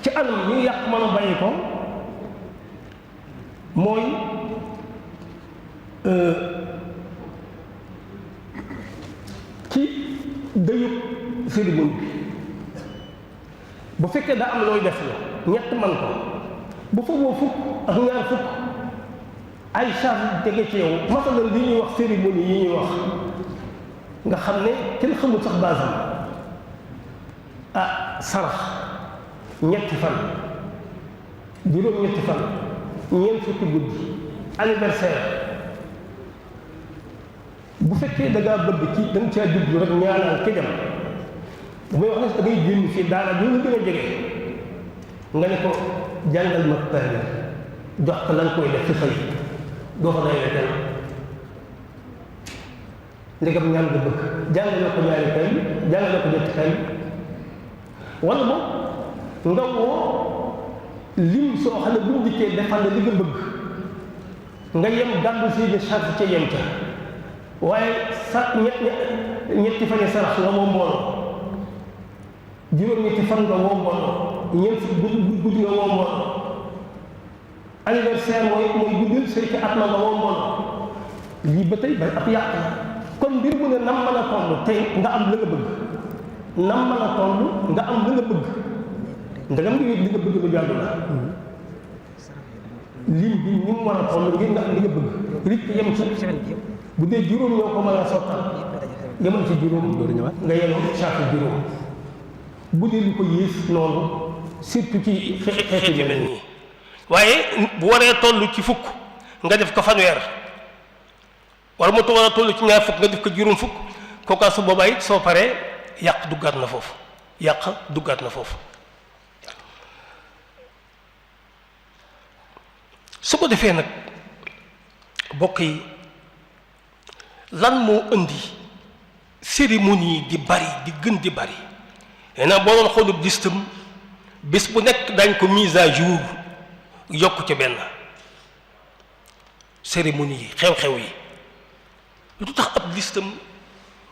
S2: ci anam yi yàq mën a bàyyi ko mooy ci dëyub cérémonie bi bu fekkee daa am looy def la ñett man ko bu foogoo fukk ak ñaar fukk ay charge tege ci yow masalan li ñuy wax cérémonie yi ñuy wax nga xam ne kenn xamul sax basam sarax ñetti fan juróom-ñetti fan ñeent fukki guddi anniversaire bu fekkee da ngaa bëgg ci da nga caa jublu rek ñaanal ki dem bu may wax ne da ngay génn fii daara ñu la gën a jege nga ne ko jàngal ma kaamil jox ko la nga koy def ci xëy doo ko day wetel ndegam ñaan nga bëgg jàngale ko ñaari kaamil jàngale ko ñetti kaamil wala moom nga woo lim soo xam ne bu ñu dikkee defal la li nga bëgg nga yem gàddu si de charge ca yem ca waaye sa ñetti fan yi sarax nga woo mbooloo juróom-ñetti fan nga woo mbooloo ñeent guddi nga woo mbooloo anniversaire mooy guddil sëy ci at ma nga woo mbooloo lii ba tey ba ab yàq la kon mbir mu ne nam mën a toll tey nga am la nga bëgg nam mën a toll nga am la nga bëgg ndegam nga yëg li nga bëgg lu jàll la lim bi ni mu war a toll ngir nga am li nga bëgg rik yem ci bu dee juróom ñoo ko mën a sottal yemal ci juróom nga yeloo chaque juróom bu dee lu ko yées noonu surtout ci xeetu yu mel nii waaye bu waree toll ci fukk nga def ko fanweer wala mu war a toll ci ñaar fukk nga def ko juróom fukk kookaa su boobaa it soo paree yàq duggaat na foofu su ko defee nag bokk yi lan moo indi cérémonie yi di bari di gën di bari nee boo doon xoolub listam bés bu nekk dañ ko mise à jour yokk ca benn cérémonie yi xew-xew yi lu tax ab listam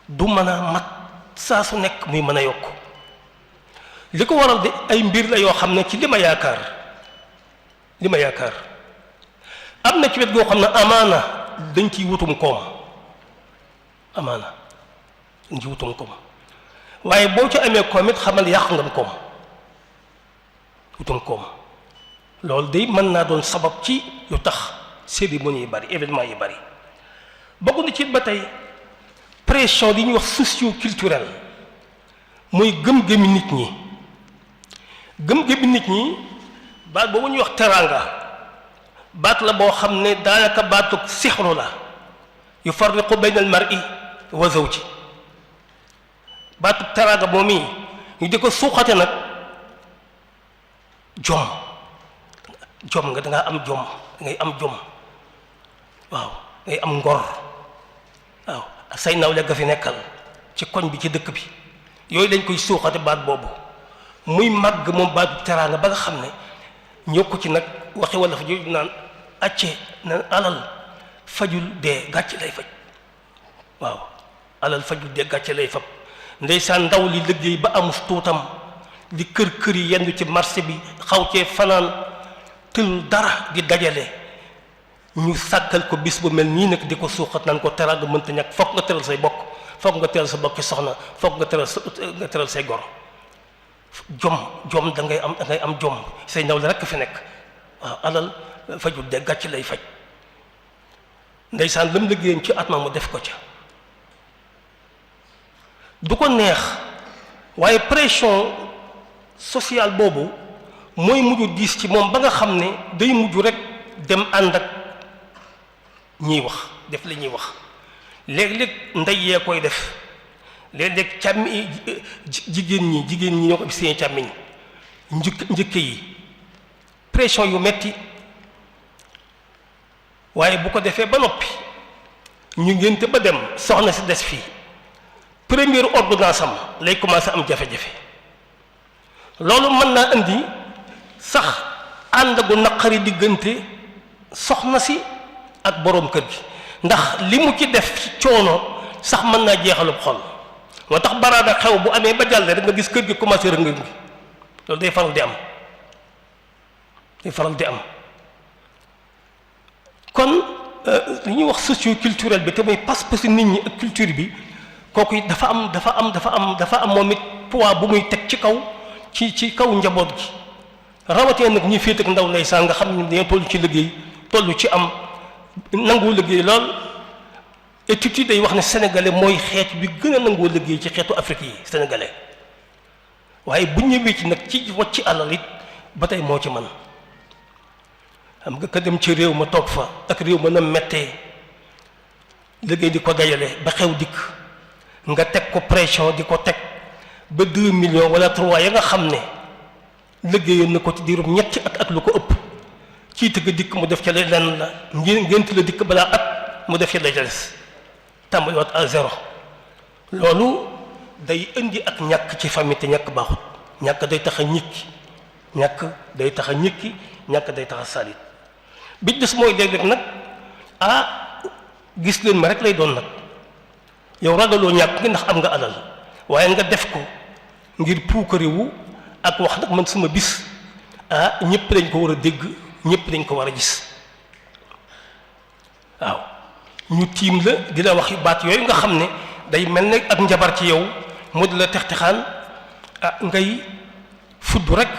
S2: du mën a mat saa su nekk muy mën a yokk li ko waral de ay mbir la yoo xam ne ci li ma yaakaar am na ci wet goo xam ne amaana dañ ciy wutum koom waaye boo ci amee koom it xamal yàq nga koom wutum koom loolu day mën naa doon sabab ci lu tax cérémonie yi bari événement yi bari bokk na ci ba tey pression li ñuy wax socio-culturel mooy gëm-gëmi nit ñi baat boobu ñuy wax teraanga baat la boo xam ne daanaka baatu sixru la yufarriqu bayna al mar'i wa zawji baatu teraanga moom yi ñu di ko suuxate nag jom nga dangaa am jom ngay am jom waaw ngay am ngor waaw say nawle ga fi nekkal ci koñ bi ci dëkk bi yooyu dañ koy suuxate baat boobu muy màgg moom baatu teraanga ba nga xam ne ñëw ko ci nag waxi wala fa jooju naan acce na alal fajul dee gàcce lay faj waaw alal fajul dee gàcce lay fab ndeysaan ndaw li liggéey ba amus tuutam di kër yi yendu ci marché bi xaw cee fanaan tël dara di dajale ñu sàkkal ko bis bu mel nii nag di ko suuxat naan ko teraanga mënta ñàkk fokk nga teral say bokk fokk nga teral sa bokki soxna fokk nga teral say gor jom da ngay am jom say ndaw la rekk fi nekk waaw alal fajul de gàcc lay faj ndeysaan lam liggéeyam ci at ma mu def ko ca du ko neex waaye pression sociale boobu mooy mujj diis ci moom ba nga xam ne day mujj rek dem ànd ak ñiy wax def li ñuy wax léeg-léeg ndey yee koy def léeg-léeg càmmi jigéen ñi ñoo ko seen càmmiñ njëkk yi pression yu metti waaye bu ko defee ba noppi ñu ngénte ba dem soxna si des fii première ordonnance am lay commencé am jafe-jafe loolu mën naa indi sax ànd gu naqari diggante soxna si ak boroom kër gi ndax li mu ci def ci coono sax mën naa jeexalub xol moo tax baraada xew bu amee ba jàll rek nga gis kër gi commencé rëng ngi loolu day faral di am kon li ñuy wax socio-culturel bi te muy pas-pasu nit ñi ak culture bi kooku it dafa am moom it poids bu muy teg ci kaw njaboot gi rawatee nag ñi féet ak ndaw ndeysaan nga xam ne dañoo toll ci liggéey toll ci am nangoo liggéey lool étude yi day wax ne sénégalais mooy xeet bi gën a nangoo liggéey ci xeetu Afrique yi sénégalais waaye bu ñëwee ci nag ci wàcc alal it ba tey moo ci man xam nga ka dem ci réew ma toog fa ak réew ma na mettee liggéey di ko dajale ba xew dikk nga teg ko pression di ko teg ba 2 millions wala 3 ya nga xam ne liggéeyoon na ko ci diirum ñetti at ak lu ko ëpp ci tëgg dikk mu def ca lenn la ngént la dikk balaa at mu def ca la des tàmbaliwaat à zéro loolu day indi ak ñàkk ci famille te ñàkk baaxut ñàkk day tax a ñikki ñàkk day tax a salit bi des mooy léeg-léeg nag gis leen ma rek lay doon nag yow ragaloo ñàkk ngi ndax am nga alal waaye nga def ko ngir puukariwu ak wax nag man sama bis ñëpp dañ ko war a dégg ñëpp dañ ko war a gis waaw ñu tiim la di la wax baat yooyu nga xam ne day mel ne ak njabar ci yow mu di la textixaan ngay fudd rek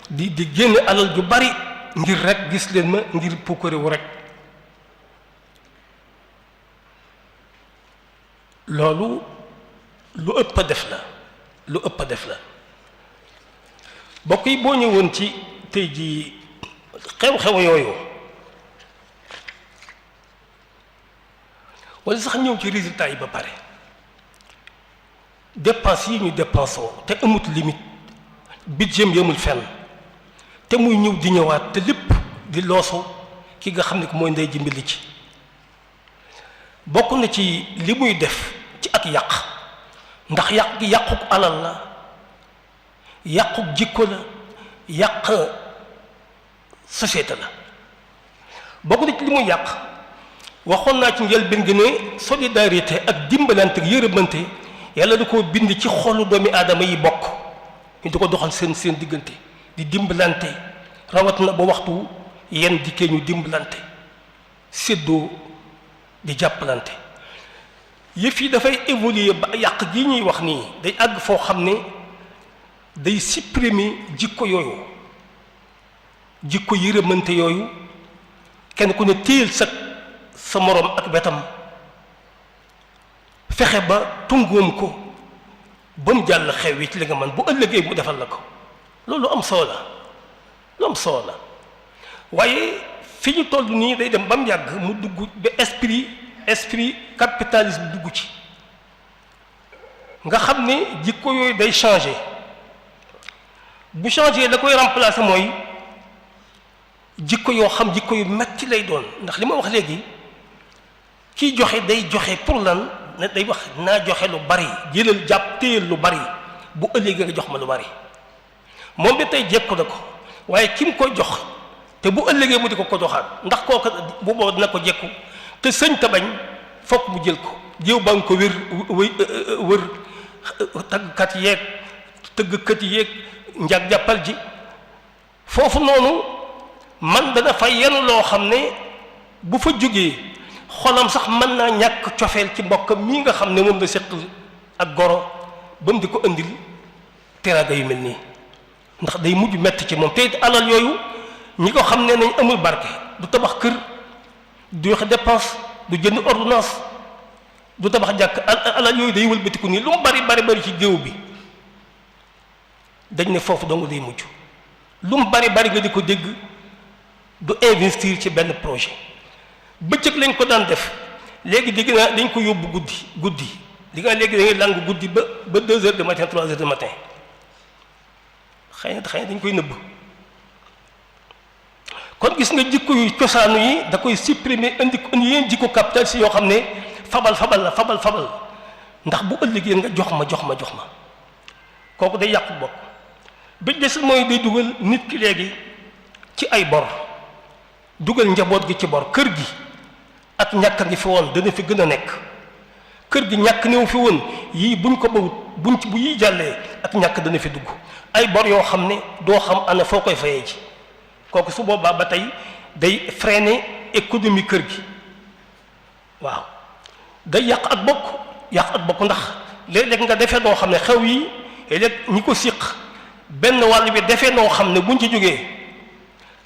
S2: di génne alal ju bari ngir rek gis leen ma ngir puukariwu rek loolu lu ëpp a def la bokk yi boo ñëwoon ci tey jii xew-xew yooyu wala sax ñëw ci résultat yi ba pare dépense yi ñu dépensoo te amut limite budget yamul fenn te muy ñëw di ñëwaat te lépp di loosu ki nga xam ne ko mooy ndey ji mbili ci bokk na ci li muy def ci ak yàq ndax yàq gi yàquk alal la yàquk jikko la yàq société la bokk na ci li muy yàq waxoon naa ci njëlbéen gi ne solidarité ak dimbalante ak yërëmante yàlla da koo bind ci xolu doomi aadama yi bokk ñu di ko doxal seen diggante di dimbalante rawat na ba waxtu yenn dikkee ñu dimbalante séddoo di jàppalante yëf yi dafay évoluer ba yàq gi ñuy wax nii day àgg foo xam ne day supprimer jikko yooyu jikko yërëmante yooyu kenn ku ne téyel sa moroom ak wetam fexe ba tungoom ko ba mu jàll xew yi ci li nga man bu ëllëgee mu defal la ko loolu am solo la waaye fi ñu toll nii day dem ba mu yàgg mu dugg ba esprit capitaliste dugg ci nga xam ne jikko yooyu day changer bu changer la koy remplacer mooy jikko yoo xam jikko yu metti lay doon ndax li ma wax léegi kiy joxe day joxe pour lan ne day wax naa joxe lu bari jëlal jàpp téyel lu bari bu ëllëgee nga jox ma lu bari moom bi tey jekku na ko waaye ki mu koy jox te bu ëllëgee mu di ko joxaat ndax kooku bu booba dina ko jekku te sëñ ta bañ fokk mu jël ko jéew ba nga ko wër tàggkat yeeg tëggkat yeeg njag jàppal ji foofu noonu man dana fa yenn loo xam ne bu fa jógee xolam sax mën naa ñàkk cofeel ci mbokkam mii nga xam ne moom la seq ak goro ba mu di ko indil teraanga yu mel nii ndax day mujj metti ci moom te alal yooyu ñi ko xam ne nañ amul barke du tabax kër du joxe dépense du jënd ordonnance du tabax jàkk alal yooyu day wëlbatiku nii lu mu bari ci géew bi dañ ne foofu dong day mujj lu mu bari nga di ko dégg du investir ci benn projet bëccëg lañ ko daan def léegi dégg naa dañ ko yóbbu guddi li nga léegi da ngay làng guddi ba 2 heures du matin 3 heures du matin xëy na dañ koy nëbb kon gis nga jikko yu cosaanu yi da koy supprimer indi yéen jikko capital si yoo xam ne fabal ndax bu ëllëgee nga jox ma kooku day yàqu bokk bi des mooy day dugal nit ki léegi ci ay bor dugal njaboot gi ci bor kër gi ak ñàkk ngi fi woon dana fi gën a nekk kër gi ñàkk néew fi woon yii buñ ko bawut buñ ci bu yii jàllee ak ñàkk dana fi dugg ay bor yoo xam ne doo xam ana foo koy fayee ci kooku su boobaa ba tey day freiner économie kër gi waaw day yàq ak bokk ndax léeg-léeg nga defee noo xam ne xew yi léeg ñi ko siq benn wàll bi defee noo xam ne buñ ci jógee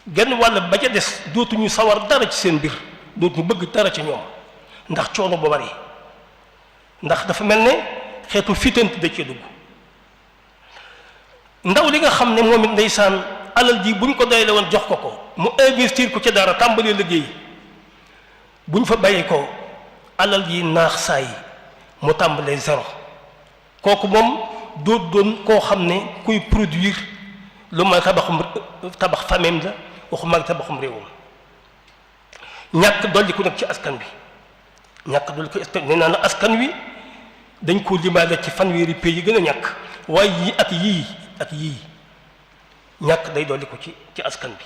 S2: genn wàll ba ca des dootuñu sawar dara ci seen mbir dootuñu bëgg dara ci ñoom ndax coono bu bari ndax dafa mel ne xeetu fitant da cee dugg ndaw li nga xam ne moom it ndeysaan alal ji buñ ko doyle woon jox ko mu investir ko ci dara tàmbalee liggéey buñ fa bàyyi ko alal ji naax saay mu tàmbalee zéro kooku moom doon koo xam ne kuy produire lu ma tabax famem la waxuma ak tabaxum réewam ñàkk dolli ko nag ci askan bi ñàkk dolli ko nee naa la askan wi dañ koo limaale ci fanweeri pays yi gën a ñàkk waaye yii ak yii ñàkk day dolli ko ci askan bi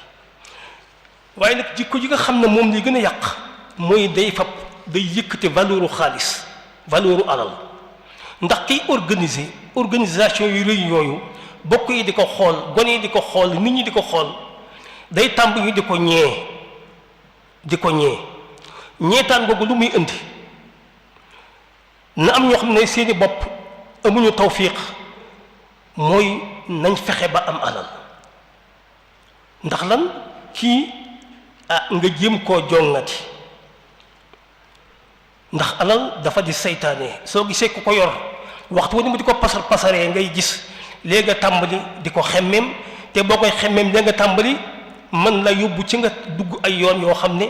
S2: waaye nag jikko ji nga xam ne moom li gën a yàq mooy day yëkkate valeuru xaalis valeuru alal ndax kiy organisation yu rëy yooyu bokk yi di ko xool gone yi di ko xool nit ñi di ko xool day tàmb ñu di ko ñee ñeetaan googu lu muy indi na am ñoo xam ne seeni bopp amuñu tawfiq mooy nañ fexe ba am alal ndax lan kii nga jéem koo jongati ndax alal dafa di seytaane soo gisee ku ko yor waxtu wani mu di ko pasaree ngay gis léegi nga tàmbali di ko xemmeem te boo koy xemmeem léegi nga tàmbali mën la yóbbu ci nga dugg ay yoon yoo xam ne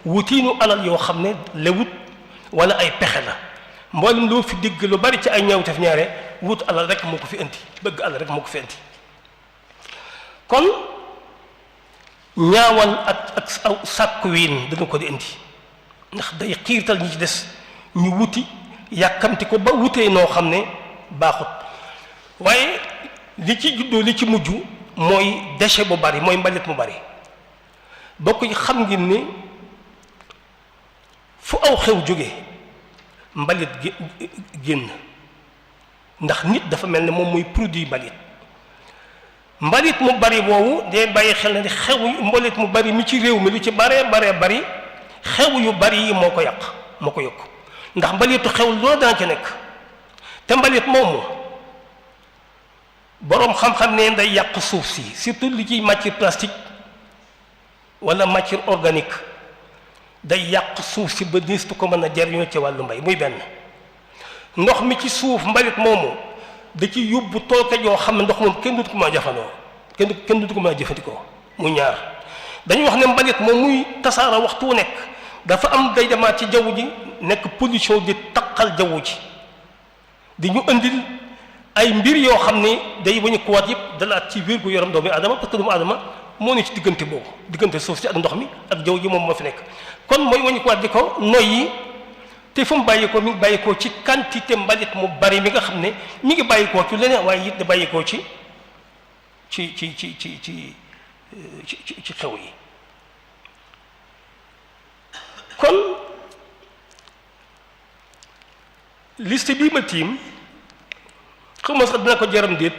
S2: wutiinu alal yoo xam ne lewut wala ay pexe la mboolem loo fi digg lu bari ci ay ñaawteef ñaare wut alal rek moo ko fi indi bëgg alal rek moo ko fi indi kon ñaawal ak aw sàkku wiin dana ko di indi ndax day xiirtal ñi ci des ñu wuti yàkkamti ko ba wutee noo xam ne baaxut waaye li ci juddoo li ci mujj mooy déchet bu bari mooy mbalit mu bari bokk yi xam ngeen ni fu aw xew jóge mbalit génn ndax nit dafa mel ne moom mooy produit mbalit mu bari boobu day bàyyi xel ne xew mbalit mu bari mi ci réew mi lu ci baree bari xew yu bari yi moo ko yokk ndax mbalitu xew loolu dana ca nekk te mbalit moomu boroom xam-xam ne day yàq suuf si surtout li ciy matière plastique wala matière organique day yàq suuf si ba nistu ko mën a jariñoo ci wàllu mbay muy benn ndox mi ci suuf mbalit moomu da ci yóbbu tooke yoo xam ne ndox moom kenn dutu ko mën a jafandoo kenn dutu ko mën a jëfandikoo mu ñaar dañuy wax ne mbalit moom muy tasaara waxtu wu nekk dafa am day demaat ci jaww ji nekk pollution di taqal jaww ji di ñu indil ay mbir yoo xam ne day wañu kuwaat yëpp dalaat ci wér gu yaram doomu aadama parce que doomu aadama moo ne ci diggante boobu diggante suuf si ak ndox mi ak jaww ji moom moo fi nekk kon mooy wañu kuwaat di ko noyyi te fu mu bàyyikoo mi ngi bàyyikoo ci quantité mbalit mu bari mi nga xam ne mi ngi bàyyikoo ci leneen waaye it da bàyyikoo ci xew yi kon liste bii ma tiim xaw ma sax dina ko jaram déet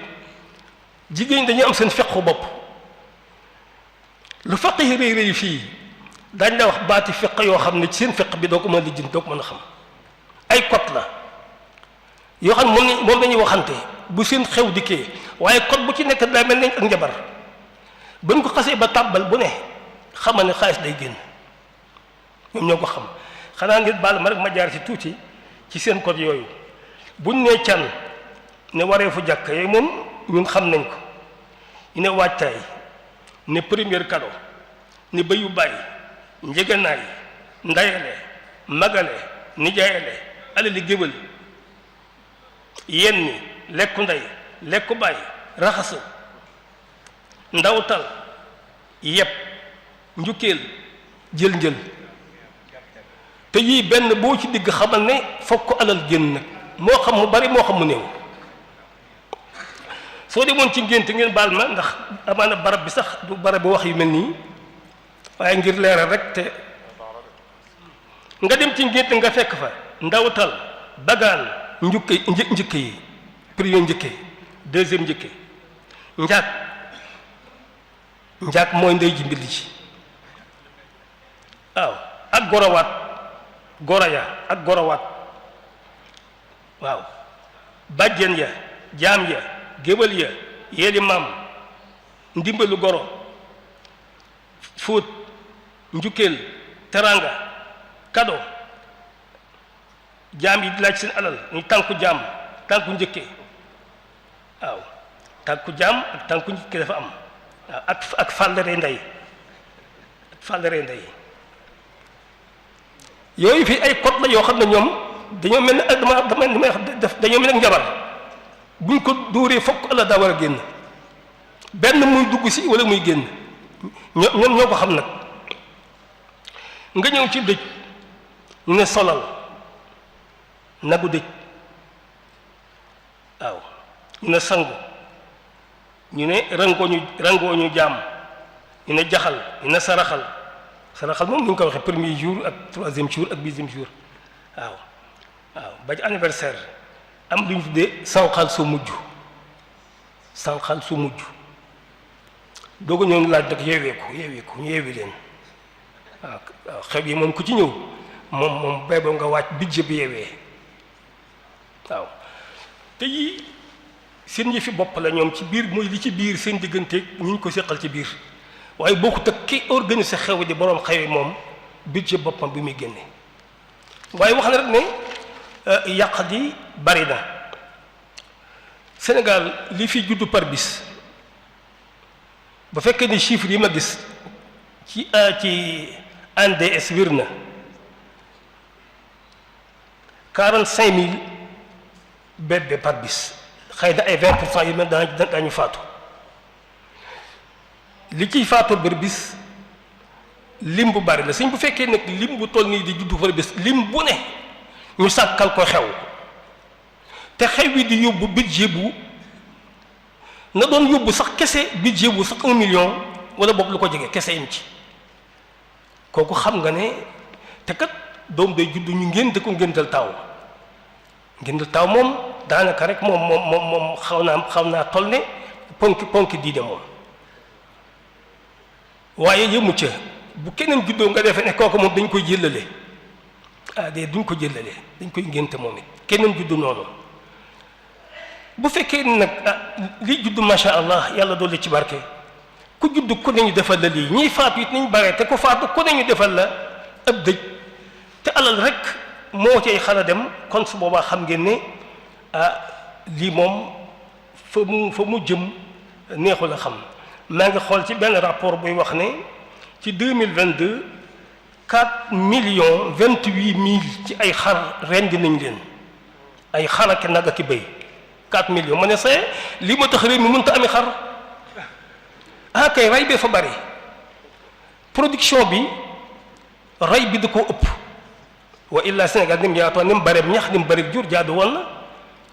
S2: jigéen dañuy am seen fequ bopp lu feq yi rëy fii dañ la wax baati feq yoo xam ne ci seen feq bi doo ko mën a lijjanti doo ko mën a xam ay code la yoo xam ne moom lañuy waxante bu seen xew dikkee waaye code bu ci nekk daa mel nañ ak njabar buñ ko xasee ba tàbbal bu ne xamal ne xaalis day génn ñoom ñoo ko xam xanaa ngeen baal ma rek ma jaar ci tuuti ci seen code yooyu buñ nee can ne waree fu jàkk yooyu moom ñun xam nañ ko ñu ne waajtaay ne premier cadeau ne bayu bàyyi njëganaay ndayale magale nijaayale alali géwël yenni lekku ndey lekku bàyyi raxasu ndawtal yépp njukkeel jël te yii benn boo ci digg xamal ne fokk alal génn nag moo xam mu bari moo xam mu néew soo demoon ci ngénte ngeen baal ma ndax amaana barab bi sax du barab bi wax yu mel nii waaye ngir leeral rek te nga dem ci ngénte nga fekk fa ndawtal bagaan njëkk yi premier njëkke deuxième njëkke njaag mooy ndey ji mbill ji waaw ak gorowaat goraya ak gorowaat waaw bàjjen ya jaam ya géwël ya yeeli maam ndimbalu goro fóot njukkeel teranga kado jaam yi di laaj seen alal ñu tànku jaam tànku njëkke waaw tànku jaam ak tànku njëkke dafa am waaw ak fàllare ndey yooyu fii ay code la yoo xam ne ñoom dañoo mel ne dañoo mel ne njabar buñ ko dóoree fokk Allah daa war a génn benn muy dugg si wala muy génn ñoom ñoo ko xam nag nga ñëw ci dëj ñu ne solal nagu dëj waaw ñu ne sangu ñu ne rangooñu jaam ñu ne jaxal ñu ne saraxal moom ni ñu ko waxee premier jour ak troisième jour ak dixième jour waaw ba ci anniversaire am lu ñu tuddee sànqal su mujj dooga ñoo ngi laaj nag yeeweeku ñu yeewi leen waaw xew yi moom ku ci ñëw moom bay boo nga wàcc budget bi yeewee waaw te yii seen yëfi bopp la ñoom ci biir mooy li ci biir seen diggante ñu ko seqal ci biir waaye bokkut ak ki organiser xew di boroom xew yi moom budget boppam bi muy génne waaye wax na rek ne yàq di bari na Sénégal li fi juddu par bis ba fekkee ni chiffres yi ma gis ci ANDS wér na 45 000 bébés par bis xëy na ay 20% yu mel daañu faatu li ciy faatu par bis lim bu bari la suñ bu fekkee nag lim bu toll nii di juddu par bis lim bu ne ñu sàkkal ko xew te xew wi di yóbbu budget bu na doon yóbbu sax kese budget bu sax 1 million wala boog lu ko jege kese yim ci kooku xam nga ne te kat doom day juddu ñu ngénte ko ngéntal taaw moom daanaka rek moom xaw naa toll ne ponki diine moom waaye yëmu ca bu keneen juddoo nga defee ne kooku moom dañ koy jëllale duñ ko jëllale dañ koy ngénte moom it keneen juddu noonu bu fekkee nag lii juddu macha allah yàlla dolli ci barke ku juddu ku ne ñu defal la lii ñiy faatu it nañ bare te ku faatu ku ne ñu defal la ab dëj te alal rek moo cay xala dem kon su boobaa xam ngeen ne lii moom fa mu jëm neexul a xam maa ngi xool ci benn rapport buy wax ne ci 2022 4 millions 28 mille ci ay xar rendi nañ leen ay xar ak nag ak béy 4 millions ma ne see lii ma tax réew mi mënta ami xar kay rey bee fa bari production bi rey bi da koo ëpp wa illa Sénégal ni mu yaatoo ni mu bari ñax ni mu bari jur jaadu woon na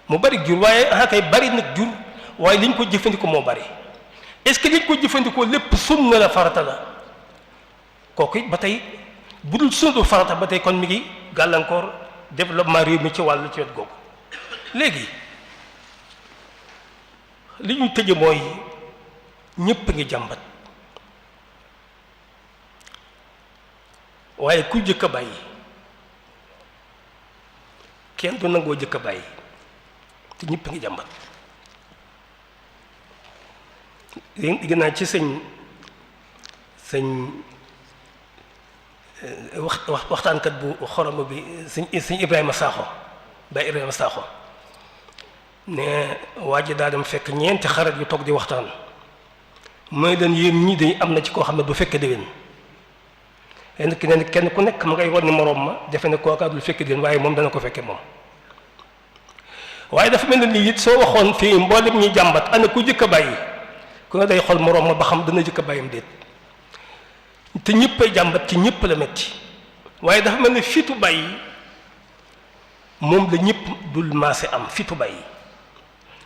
S2: mu bari jur waaye kay bari nag jur waaye li ñu ko jëfandikoo moo bari est-ce que li ñu ko jëfandikoo lépp sunna la farata la kooku it ba tey bu dul sunna farata ba tey kon mi ngi gàllankoor développement réew mi ci wàllu ci wet googu léegi li ñuy tëje mooy ñépp a ngi jàmbat waaye ku jëkk a bàyyi kenn du nangoo jëkk a bàyyi te ñépp a ngi jàmbat dégg naa ci sëñ waxtaankat bu xoroma bi sëñ Ibrahima Sakho Baye Ibrahima Sakho ne waa ji daa dem fekk ñeenti xarit yu toog di waxtaan mooy leen yéen ñii dañ am na ci koo xam ne du fekke déwén kenn ku nekk ma ngay wan ni moroom ma defe ne kooka dul fekke déwén waaye moom dana ko fekke moom waaye dafa mel ne lii it soo waxoon fii mboolem ñi jàmbat ana ku jëkk a bàyyi ku ne day xool moroom ma ba xam dana jëkk a bàyyam déet te ñëppay jàmbat ci ñëpp la metti waaye dafa mel ne fitu bàyyi moom la ñëpp dul maase am fitu bàyyi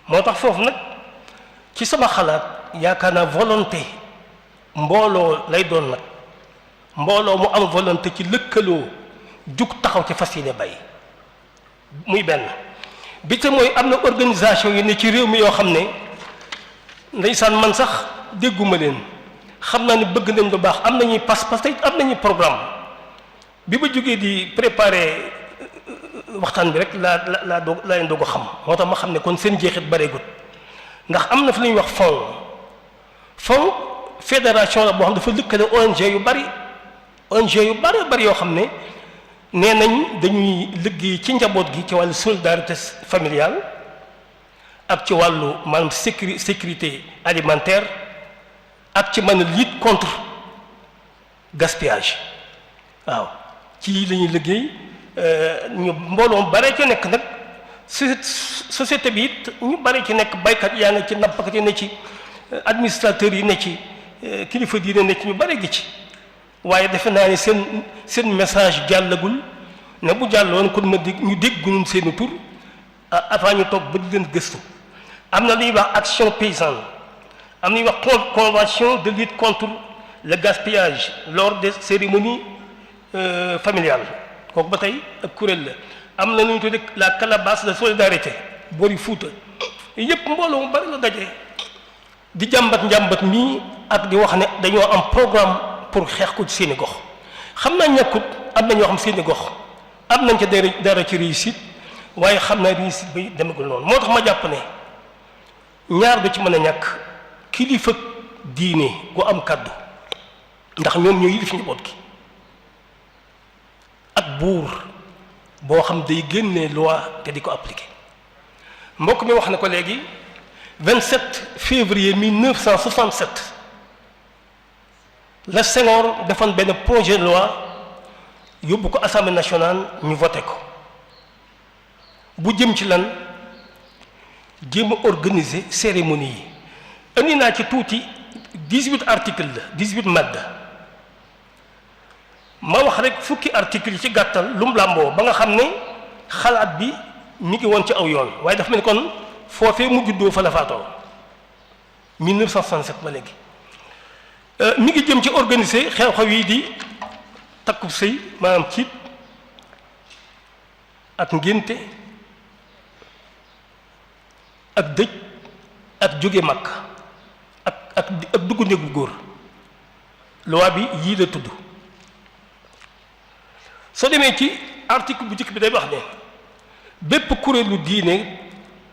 S2: moo tax foofu nag ci sama xalaat yaakaar naa volonté mbooloo lay doon nag mbooloo mu am volonté ci lëkkaloo jug taxaw ci fas yéene bàyyi muy benn bi te mooy am na organisation yi ne ci réew mi yoo xam ne ndeysaan man sax dégguma leen xam naa ne bëgg nañ lu baax am nañuy pas-pas tey am nañuy programme bi ma jógee di préparer waxtaan bi rek laa leen doog a xam moo tax ma xam ne kon seen jeexit bareegut ndax am na fi lu ñuy wax fond fédération la boo xam dafa lëkkale ONG yu bari yoo xam ne nee nañ dañuy liggéey ci njaboot gi ci wàllu solidarité familiale ak ci wàllu maanaam sécurité alimentaire ak ci mën a lutte contre gaspillage waaw ci la ñuy liggéey ñu mbooloo bare ci nekk nag société bi it ñu bare ci nekk baykat yaa ngi ci nappkat yi ne ci administrateurs yi ne ci kilifa diine ne ci ñu bare gi ci waaye defe naa ne seen message jàllagul ne bu jàlloon kon ma dégg ñu dégg ñun seeni tur avant ñu toog ba di leen gëstu am na lu ñuy wax action paysanne am na ñuy wax convention de lutte contre le gaspillage lors des cérémonies familiales kooku ba tey ak kuréel la am na lu ñu tuddee la calebasse de solidarité boori Fuuta yëpp mbooloo mu bari la daje di njàmbat mii ak di wax ne dañoo am programme pour xeex ko ci seeni gox xam naa ñàkkut am na ñoo xam seeni gox am nañ ca dara ci réussite waaye xam naa réussite bi demagul noonu moo tax ma jàpp ne ñaar du ci mën a ñàkk kilifa diine gu am kàddu ndax ñoom ñoo yilif njaboot gi ak buur boo xam day génnee loi te di ko appliquer mbokk mi wax na ko léegi 27 février 1967 la Senghor defoon benn projet de loi yóbbu ko assemblée nationale ñu voté ko bu jëm ci lan jéem a organiser cérémonie yi indi naa ci tuuti 18 articles la 18 madd ma wax rek fukki articles yi ci gàttal lu mu làmboo ba nga xam ne xalaat bi mi ngi woon ci aw yoon waaye dafa mel ni kon foofee mu juddoo fa la faatoo 1967 ba léegi mi ngi jëm ci organiser xew-xew yi di takkub sëy maanaam ciit ak ngénte ak dëj ak jóge mag ak dugg néegu góor loi bi yii la tudd soo demee ci article bu njëkk bi day wax ne bépp kuréelu diine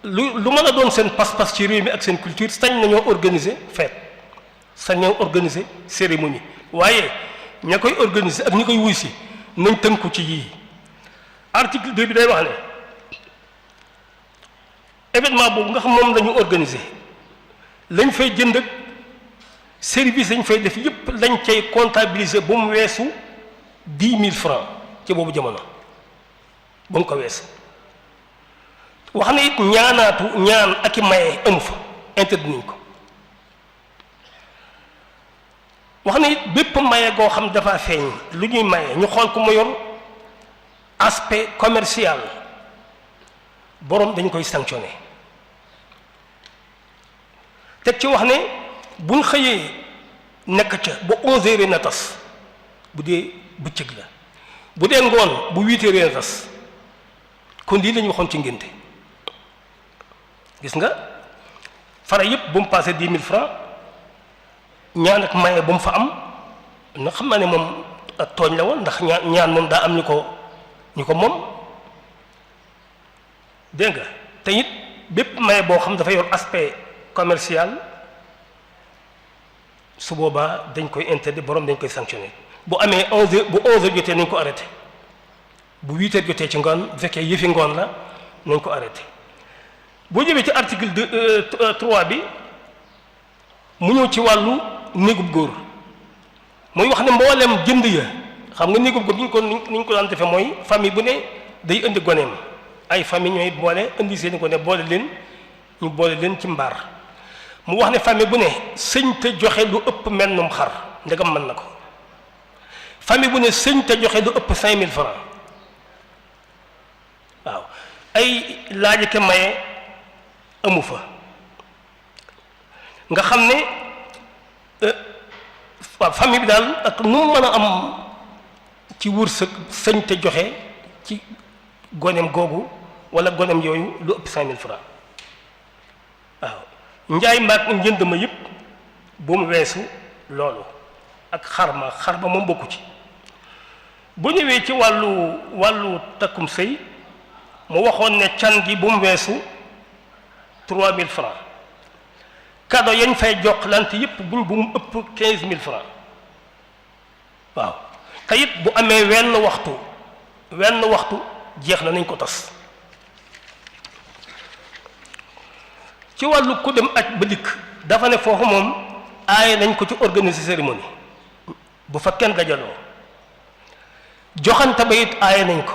S2: lu mën a doon seen pas-pas ci réew mi ak seen culture sañ nañoo organiser fête sañ nañoo organiser cérémonie waaye ña koy organiser ak ñi koy wuy si nañ tënku ci yii article 2 bi day wax ne événement boobu nga xam moom la ñu organiser lañ fay jënd ak service lañ fay def yépp lañ cay comptabiliser ba mu weesu 10 000 francs ci boobu jamono ba mu ko weesu wax na it ñaan ak i maye amu fa interdit nañ ko wax na it bépp maye goo xam dafa feeñ lu ñuy maye ñu xool ko mu yor aspect commercial boroom dañ koy sanctionné teg ci wax ne buñ xëyee nekk ca ba 11h na tas bu dee bëccëg la bu dee ngoon bu 8h na tas kon lii la ñu waxoon ci ngénte gis nga fara yëpp bu mu passé 10 000 francs ñaan ak maye bu mu fa am na xam naa ne moom ak tooñ la woon ndax ñaan moom daa am ñu ko moom dégg nga te it bépp maye boo xam dafa yor aspect commercial su boobaa dañ koy interdit borom dañ koy sanctionné bu amee 11h bu 11h jotee nañ ko arrêté bu 8h jotee ci ngoon bu fekkee yëfi ngoon la nañ ko arrêté boo jëmee ci article 3 bi mu ñëw ci wàllu néegub góor mooy wax ne mboolem jënd ya xam nga néegub góor ni ñu ko daan defee mooy famille bu ne day indi goneem ay famille ñooy boole indi seeni gone boole leen ci mbaar mu wax ne famille bu ne sëñ te joxe lu ëpp mennum xar ndegam mën na ko famille bu ne sëñ te joxe lu ëpp 5000 francs waaw ay laaj ke maye amu fa nga xam ne waaw famille bi daal ak nu mu mën a am ci wërsëg sëñ te joxe ci goneem googu wala gonem yooyu lu ëpp 5000 francs waaw njaay maag njënd ma yëpp bu mu weesu loolu ak xarma moom bokku ci. bu ñëwee ci wàllu takkum sëy mu waxoon ne can gi bu mu weesu 3000 francs cadeau yañ fay joxlante yëpp bu mu ëpp 15000 francs waaw te it bu amee wenn waxtu jeex na nañ ko tas. ci wàllu ku dem aj ba dikk dafa ne foofu moom aaye nañ ko ci organiser cérémonie bu fa kenn dajaloo joxante ba it aaye nañ ko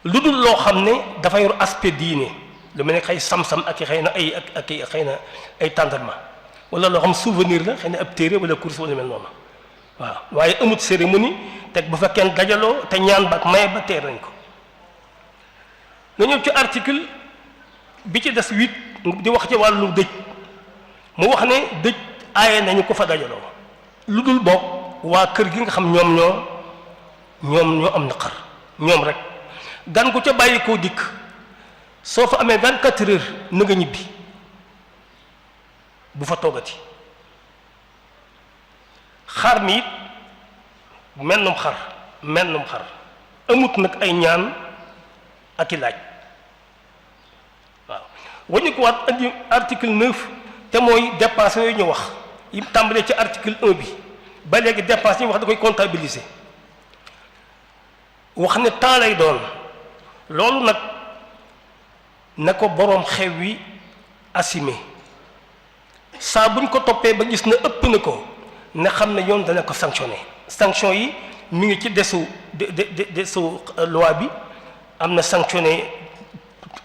S2: lu dul loo xam ne dafa yor aspect diine lu mel ne xëy sam-sam ak xëy na ak xëy na ay tendrement wala loo xam souvenir la xëy na ab téere wala course wala mel noonu waaw waaye amut cérémonie teg bu fa kenn dajaloo te ñaan ba ak maye ba teer nañ ko. nga ñëw ci article bi ci des 8 di wax ci wàllu dëj mu wax ne dëj aaye nañu ko fa dajaloo lu dul bokk waa kër gi nga xam ñoom ñoo am naqar ñoom rek gan ko ca bàyyi koo dikk soo fa amee 24 heures na nga ñibbi bu fa toogati. xar mi it mennum xar amut nag ay ñaan ak i laaj waaw wañu ko waat andi article 9 te mooy dépense yooyu ñu wax yi tàmbalee ci article 1 bi ba léegi dépense yi wax da koy comptabiliser wax ne temps lay doon loolu nag na ko boroom xew wi assumé saa buñ ko toppee ba gis na ëpp na ko ne xam ne yoon dana ko sanctionné sanction yi mi ngi ci desu loi bi am na sanctionné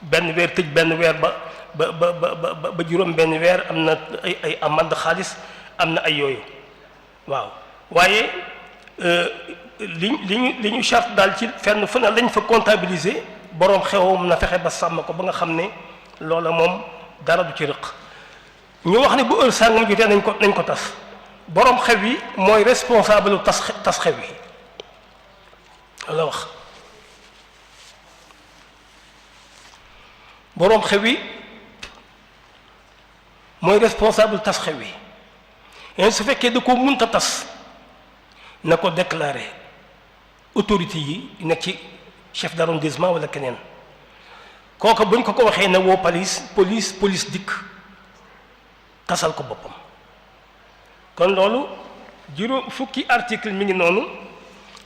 S2: benn weer tëj benn weer ba juróom benn weer am na ay amende xaalis am na ay yooyu waaw waaye li ñu charte daal ci fenn fu ne lañ fa comptabiliser boroom xewam na fexe ba sàmm ko ba nga xam ne loola moom dara du ci rëq ñu wax ne bu heure sàngam jotee nañ ko tas boroom xew yi mooy responsable tas xew yi la wax boroom xew yi mooy responsable tas xew yi et su fekkee da ko mënta tas na ko déclarer autorité yi nekk ci chef d'arrondissement wala keneen kooku buñ ko waxee ne woo police dikk tasal ko boppam. kon loolu fukki article mi ngi noonu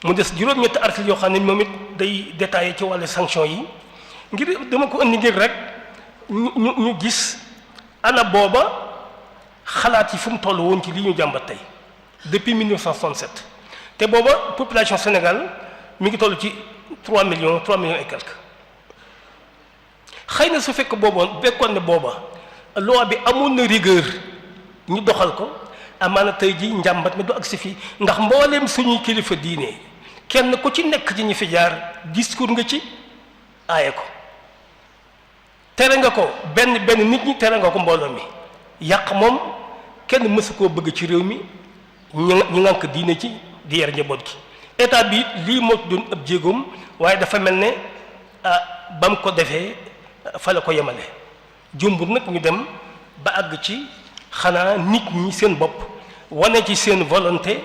S2: mu des juróom-ñetti article yoo xam ne moom it day détaillé ci wàllu sanction yi ngir dama ko indi ngir rek ñu gis ana booba xalaat yi fu mu toll woon ci li ñu jàmbat tey depuis 1967 te booba population Sénégal mi ngi toll ci 3 millions et quelques xëy na su fekkoon ne booba loi bi amoon na rigueur ñu doxal ko amaana tey ji njàmbat mi du agsi fii ndax mbooleem suñuy kilifa diine kenn ku ci nekk ci ñi fi jaar discours nga ci aaye ko tere nga ko benn nit ñi tere nga ko mbooloo mi yàq moom kenn mësu koo bëgg ci réew mi ñi ngànk diine ci di yar njaboot gi état bi lii moo doon ëpp jéegoom waaye dafa mel ne ba mu ko defee fa la ko yemale jumbur nag ñu dem ba àgg ci xanaa nit ñi seen bopp wane ci seen volonté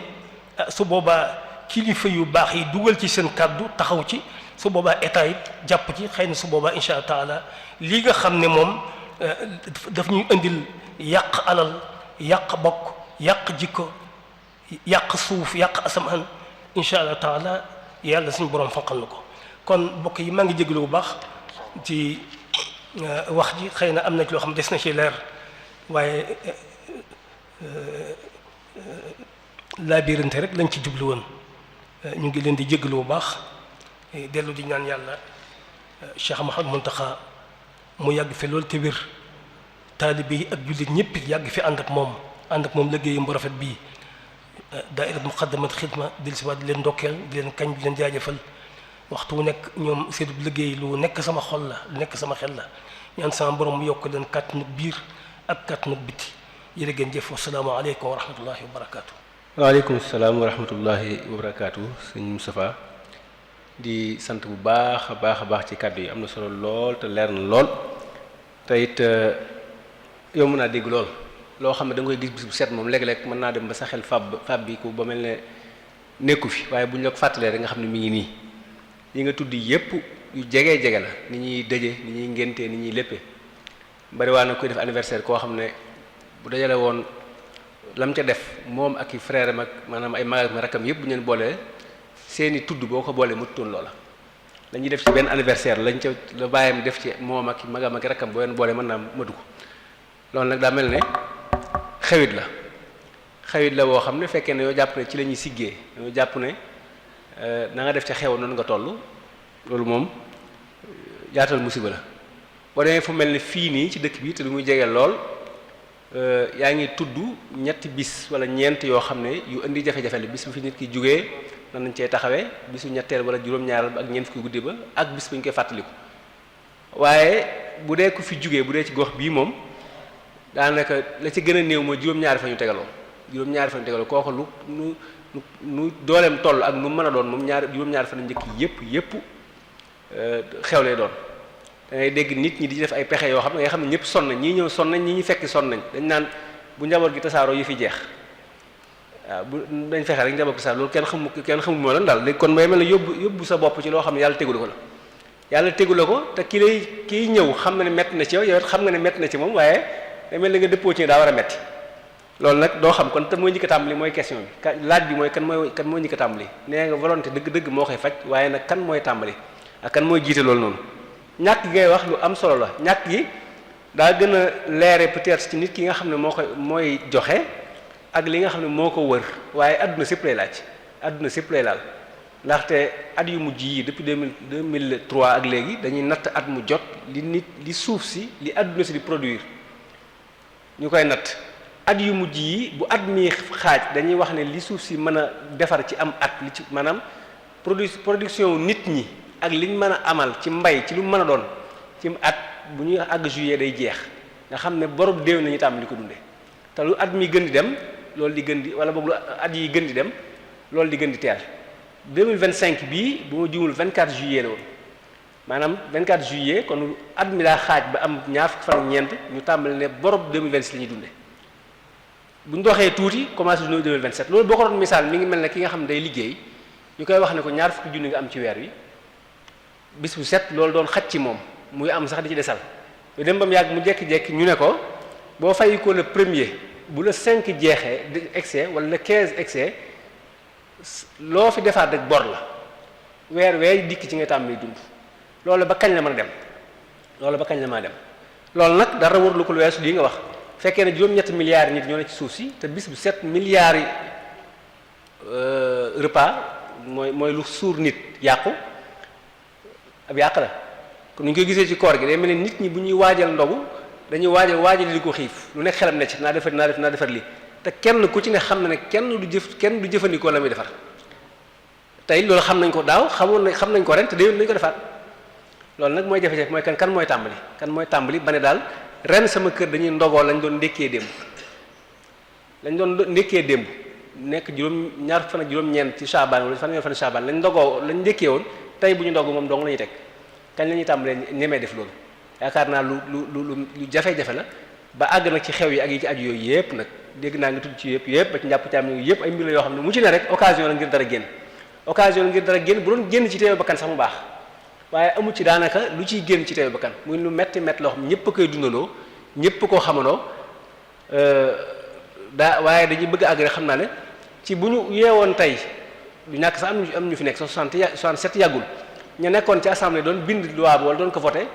S2: su boobaa kilifa yu baax yi dugal ci seen kàddu taxaw ci su boobaa état it jàpp ci xëy na su boobaa insha allah taala lii nga xam ne moom daf ñuy indil yàq alal yàq bokk yàq jikko yàq suuf yàq asamaan insha allah taala yàlla suñu borom fanqal na ko kon mbokk yi maa ngi jégalu bu baax ci wax ji xëy na am na ci loo xam des na ci leer waaye laabirante rek lañ ci jublu woon ñu ngi leen di jégalu bu baax dellu di ñaan yàlla Cheikh Mouhamadou Mountakha mu yàgg fi loolu te wér taalibe yi ak jullit ñëpp yàgg fi ànd ak moom liggéeyam bu rafet bii daayira Muqaddimatul Xidma di si waat di leen ndokkeel di leen kañ di leen jaajëfal waxtu wu nekk ñoom seen liggéey lu nekk sama xol la lu nekk sama xel la ñaan sama borom mu yokk leen kàttanu biir ak kàttanu biti jërë ngeen jëf wassalaamu aleykum wa rahmatullahi wa barakaatu.
S1: waaleykum salaam wa rahmatullahi wa barakaatu sëñ Moustapha di sant bu baax a baax ci kàddu yi am na solo lool te leer na lool te it yomb naa dégg lool loo xam ne da nga koy gis bis bu set moom léeg-léeg mën naa dem ba sa xel fab bi ku ba mel ne nekku fi waaye bu ñu la ko fàttalee rek nga xam ne mi ngi nii yi nga tudd yépp yu jege la ni ñuy dëje ni ñuy ngéntee ni ñuy léppee bari waa na koy def anniversaire koo xam ne bu dajale woon lam ca def moom ak i frère am ak maanaam ay mag ak rakkam yépp bu ñu leen boolee seeni tudd boo ko boolee mututoon loola lañuy def ci benn anniversaire lañ ca la bàyyam def ci moom ak magam ak rakkam boo leen boolee mën naa matu ko loolu nag daa mel ne xewit la boo xam ne fekkee ne yoo jàpp ne ci la ñuy siggee yoo jàpp ne na nga def ca xew noonu nga toll loolu moom yaatal musiba la boo demee fu mel ne fii nii ci dëkk bi te du muy jege lool yaa ngi tudd ñetti bis wala ñeent yoo xam ne yu indi jafe-jafe la bis bu fi nit ki jógee nan nañ cee taxawee bisu ñetteel wala juróom-ñaaral ak ñeent fukki guddi ba ak bis bu ñu koy fàttaliku waaye bu dee ku fi jógee bu dee ci gox bii moom daanaka la ci gën a néew mooy juróom-ñaari fa ñu tegaloo kooku nu dooleem toll ak nu mën a doon moom juróom-ñaari fan njëkk yépp xew lay doon da ngay dégg nit ñi di def ay pexe yoo xam ne nga xam ne ñëpp sonn nañ ñii ñëw sonn nañ ñii ñu fekk sonn nañ dañ naan bu njaboot gi tasaaroo yi fi jeex waaw bu dañ fexe rek njaboot gi tasaaroo loolu kenn xamul moo lan daal léegi kon may mel ne yóbbu sa bopp ci loo xam ne yàlla tegulu ko la yàlla tegula ko te kiy ñëw xam na ne metti na ci yow it xam nga ne metti na ci moom waaye day mel ni nga dëppoo ci daa war a metti loolu nag doo xam kon te mooy njëkk a tàmbali mooy question bi laaj bi mooy kan mooy njëkk a tàmbali nee nga volonté dëgg-dëgg moo koy faj waaye nag kan mooy tàmbali ak kan mooy jiite loolu noonu ñàkk gi ngay wax lu am solo la ñàkk gi daa gën a leere peut-être ci nit ki nga xam ne mooy joxe ak li nga xam ne moo ko wër waaye adduna sépp lay laaj adduna sépp lay laal ndaxte at yu mujj yi depuis 2003 ak léegi dañuy natt at mu jot li suuf si li adduna si di produire ñu koy natt at yu mujj yi bu at mi xaaj dañuy wax ne li suuf si mën a defar ci am at li ci maanaam production nit ñi ak liñ mën a amal ci mbay ci lu mën a doon ci at bu ñuy àgg juillet day jeex nga xam ne borom déew nañu tàmm li ko dundee te lu at mi gën di dem loolu di gën di wala boog lu at yi gën di dem loolu di gën di teel 2025 bii bu ma juumul 24 juillet la woon maanaam 24 juillet kon at mi daa xaaj ba am ñaar fukki fan ak ñeent ñu tàmbali ne borom 2026 la ñuy dundee bu ñu doxee tuuti commencé du 2027 loolu boo ko doon misaal mi ngi mel ne ki nga xam ne day liggéey ñu koy wax ne ko ñaar fukki junni nga am ci weer wi bis bu set loolu doon xaj ci moom muy am sax di ci desal lu dem ba mu yàgg mu jekki-jekki ñu ne ko boo fay ko le premier bu la 5 jeexee di excès wala le 15 excès loo fi defaat rek bor la weer dikk ci nga tàmbali dund loolu ba kañ la mën a dem loolu ba kañ la mën a dem loolu nag dara wër lu ko lu weesu lii nga wax fekkee ne juróom-ñetti milliards nit ñoo ne ci suuf si te bis bu 7 milliards yi repas mooy lu suur nit yàqu ab yàq la kon ñu koy gisee ci koor gi day mel ne nit ñi bu ñuy waajal ndogu dañuy waajal di ko xiif lu nekk xelam ne ci naa defar lii te kenn ku ci ne xam na ne kenn du jëfandikoo la muy defar tey loolu xam nañ ko daaw xam nañ ko ren te déwén nañ ko defaat loolu nag mooy jafe-jafe mooy kan mooy tàmbali ba ne daal ren sama kër dañuy ndogoo lañ doon ndékkee démb nekk ñaar fan ak juróom-ñeent ci Shaabaan wala fan fan Shaabaan lañ ndékkee woon tey bu ñu ndogg moom dong la ñuy teg kañ la ñuy tàmbalee ñemee def loolu yaakaar naa lu jafe-jafe la ba àgg nag ci xew yi ak yi ci aju yooyu yëpp nag dégg naa nga tudd ci yëpp ba ci njàpp caam yooyu yëpp ay mbir la yoo xam ne mu ci ne rek occasion la ngir dara génn bu doon génn ci teewu bakkan sax mu baax waaye amu ci daanaka lu ciy génn ci teewu bakkan muy lu metti loo xam ñëpp a koy dundaloo ñëpp koo xamandoo waaye dañuy bëgg àgg rek xam naa ne ci bu ñu yeewoon tey du ñàkk sax am ñu fi nekk 67 yàggul ñu nekkoon ci assemblée doon bind loi bi wala doon ko voté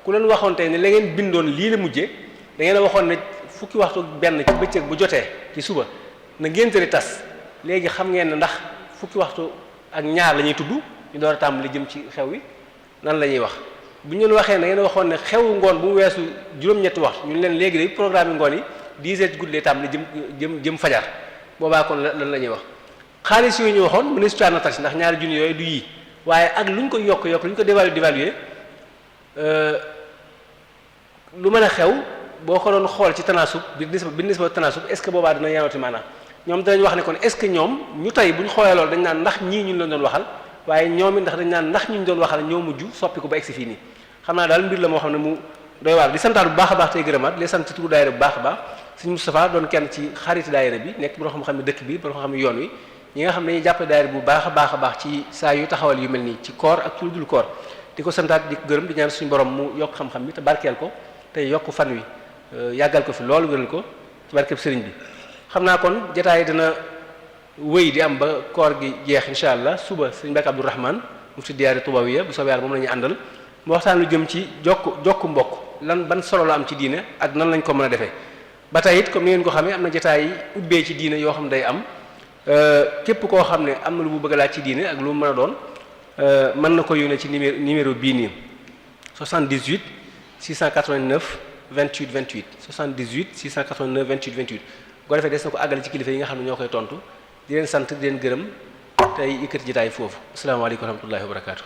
S1: ku leen waxoon tey ne la ngeen bindoon lii la mujjee da ngeen a waxoon ne fukki waxtu benn ci bëccëg bu jotee ci suba na ngénte li tas léegi xam ngeen ne ndax fukki waxtu ak ñaar la ñuy tudd ñu door a tàmbali jëm ci xew wi nan la ñuy wax bu ñu leen waxee da ngeen a waxoon ne xewu ngoon bu mu weesu juróom-ñetti waxtu ñu leen léegi day programme ngoon yi 10 heures ci guddi lay tàmbali jëm fajar boobaa kon lan la ñuy wax xaalis yooyu ñu waxoon ministre na tax ndax ñaari junni yooyu du yii waaye ak lu ñu ko yokk lu ñu ko dévaluer lu mën a xew boo ko doon xool ci tanaasub bi nisba tanaasub est-ce que boobaa dina yaawati maanaam ñoom danañ wax ne kon est-ce que ñoom ñu tey bu ñu xoolee loolu dañ naan ndax ñii ñun leen doon waxal waaye ñoom it ndax dañ naan ndax ñu doon waxal ñoo mujj soppi ko ba egsi fii nii xam naa daal mbir la moo xam ne mu doy waar di santaat bu baax a baax tey gërëmaat di sant ci turu daayira bu baax a baax sëñ Moustapha doon kenn ci xariti daayira bi nekk boo xam ne dëkk bi boo xam ne yoon wi ñi nga xam ne dañuy jàppale daayira bu baax a baax ci saa yu taxawal yu mel nii ci koor ak ci lu dul koor di ko santaat di ko gërëm di ñaan suñu borom mu yokk xam-xam bi te barkeel ko te yokk fan wi yàggal ko fi loolu wéral ko ci barkeb sëriñ bi xam naa kon jotaay dina wéy di am ba koor gi jeex incha allah suba sëriñ Mbacke Abdourahmane mufti diyaari Tubawiya bu soobee yàlla moom la ñuy àndal mu waxtaan lu jëm ci jokk mbokk lan ban solo la am ci diine ak nan lañ ko mën a defee ba tey it comme ni ngeen ko xamee am na jotaay yi ubbee ci diine yoo xam day am képp koo xam ne am na lu mu bëgg a laaj ci diine ak lu mu mën a doon mën na ko yónnee ci numéro bii nii 78 689 28 28 78 689 28 28 bu ko defee des na ko àggale ci kilifa yi nga xam ne ñoo koy tontu di leen sant di leen gërëm tey yëkkati jotaay foofu asalaamaaleykum wa rahmatullahi wa barakaatu.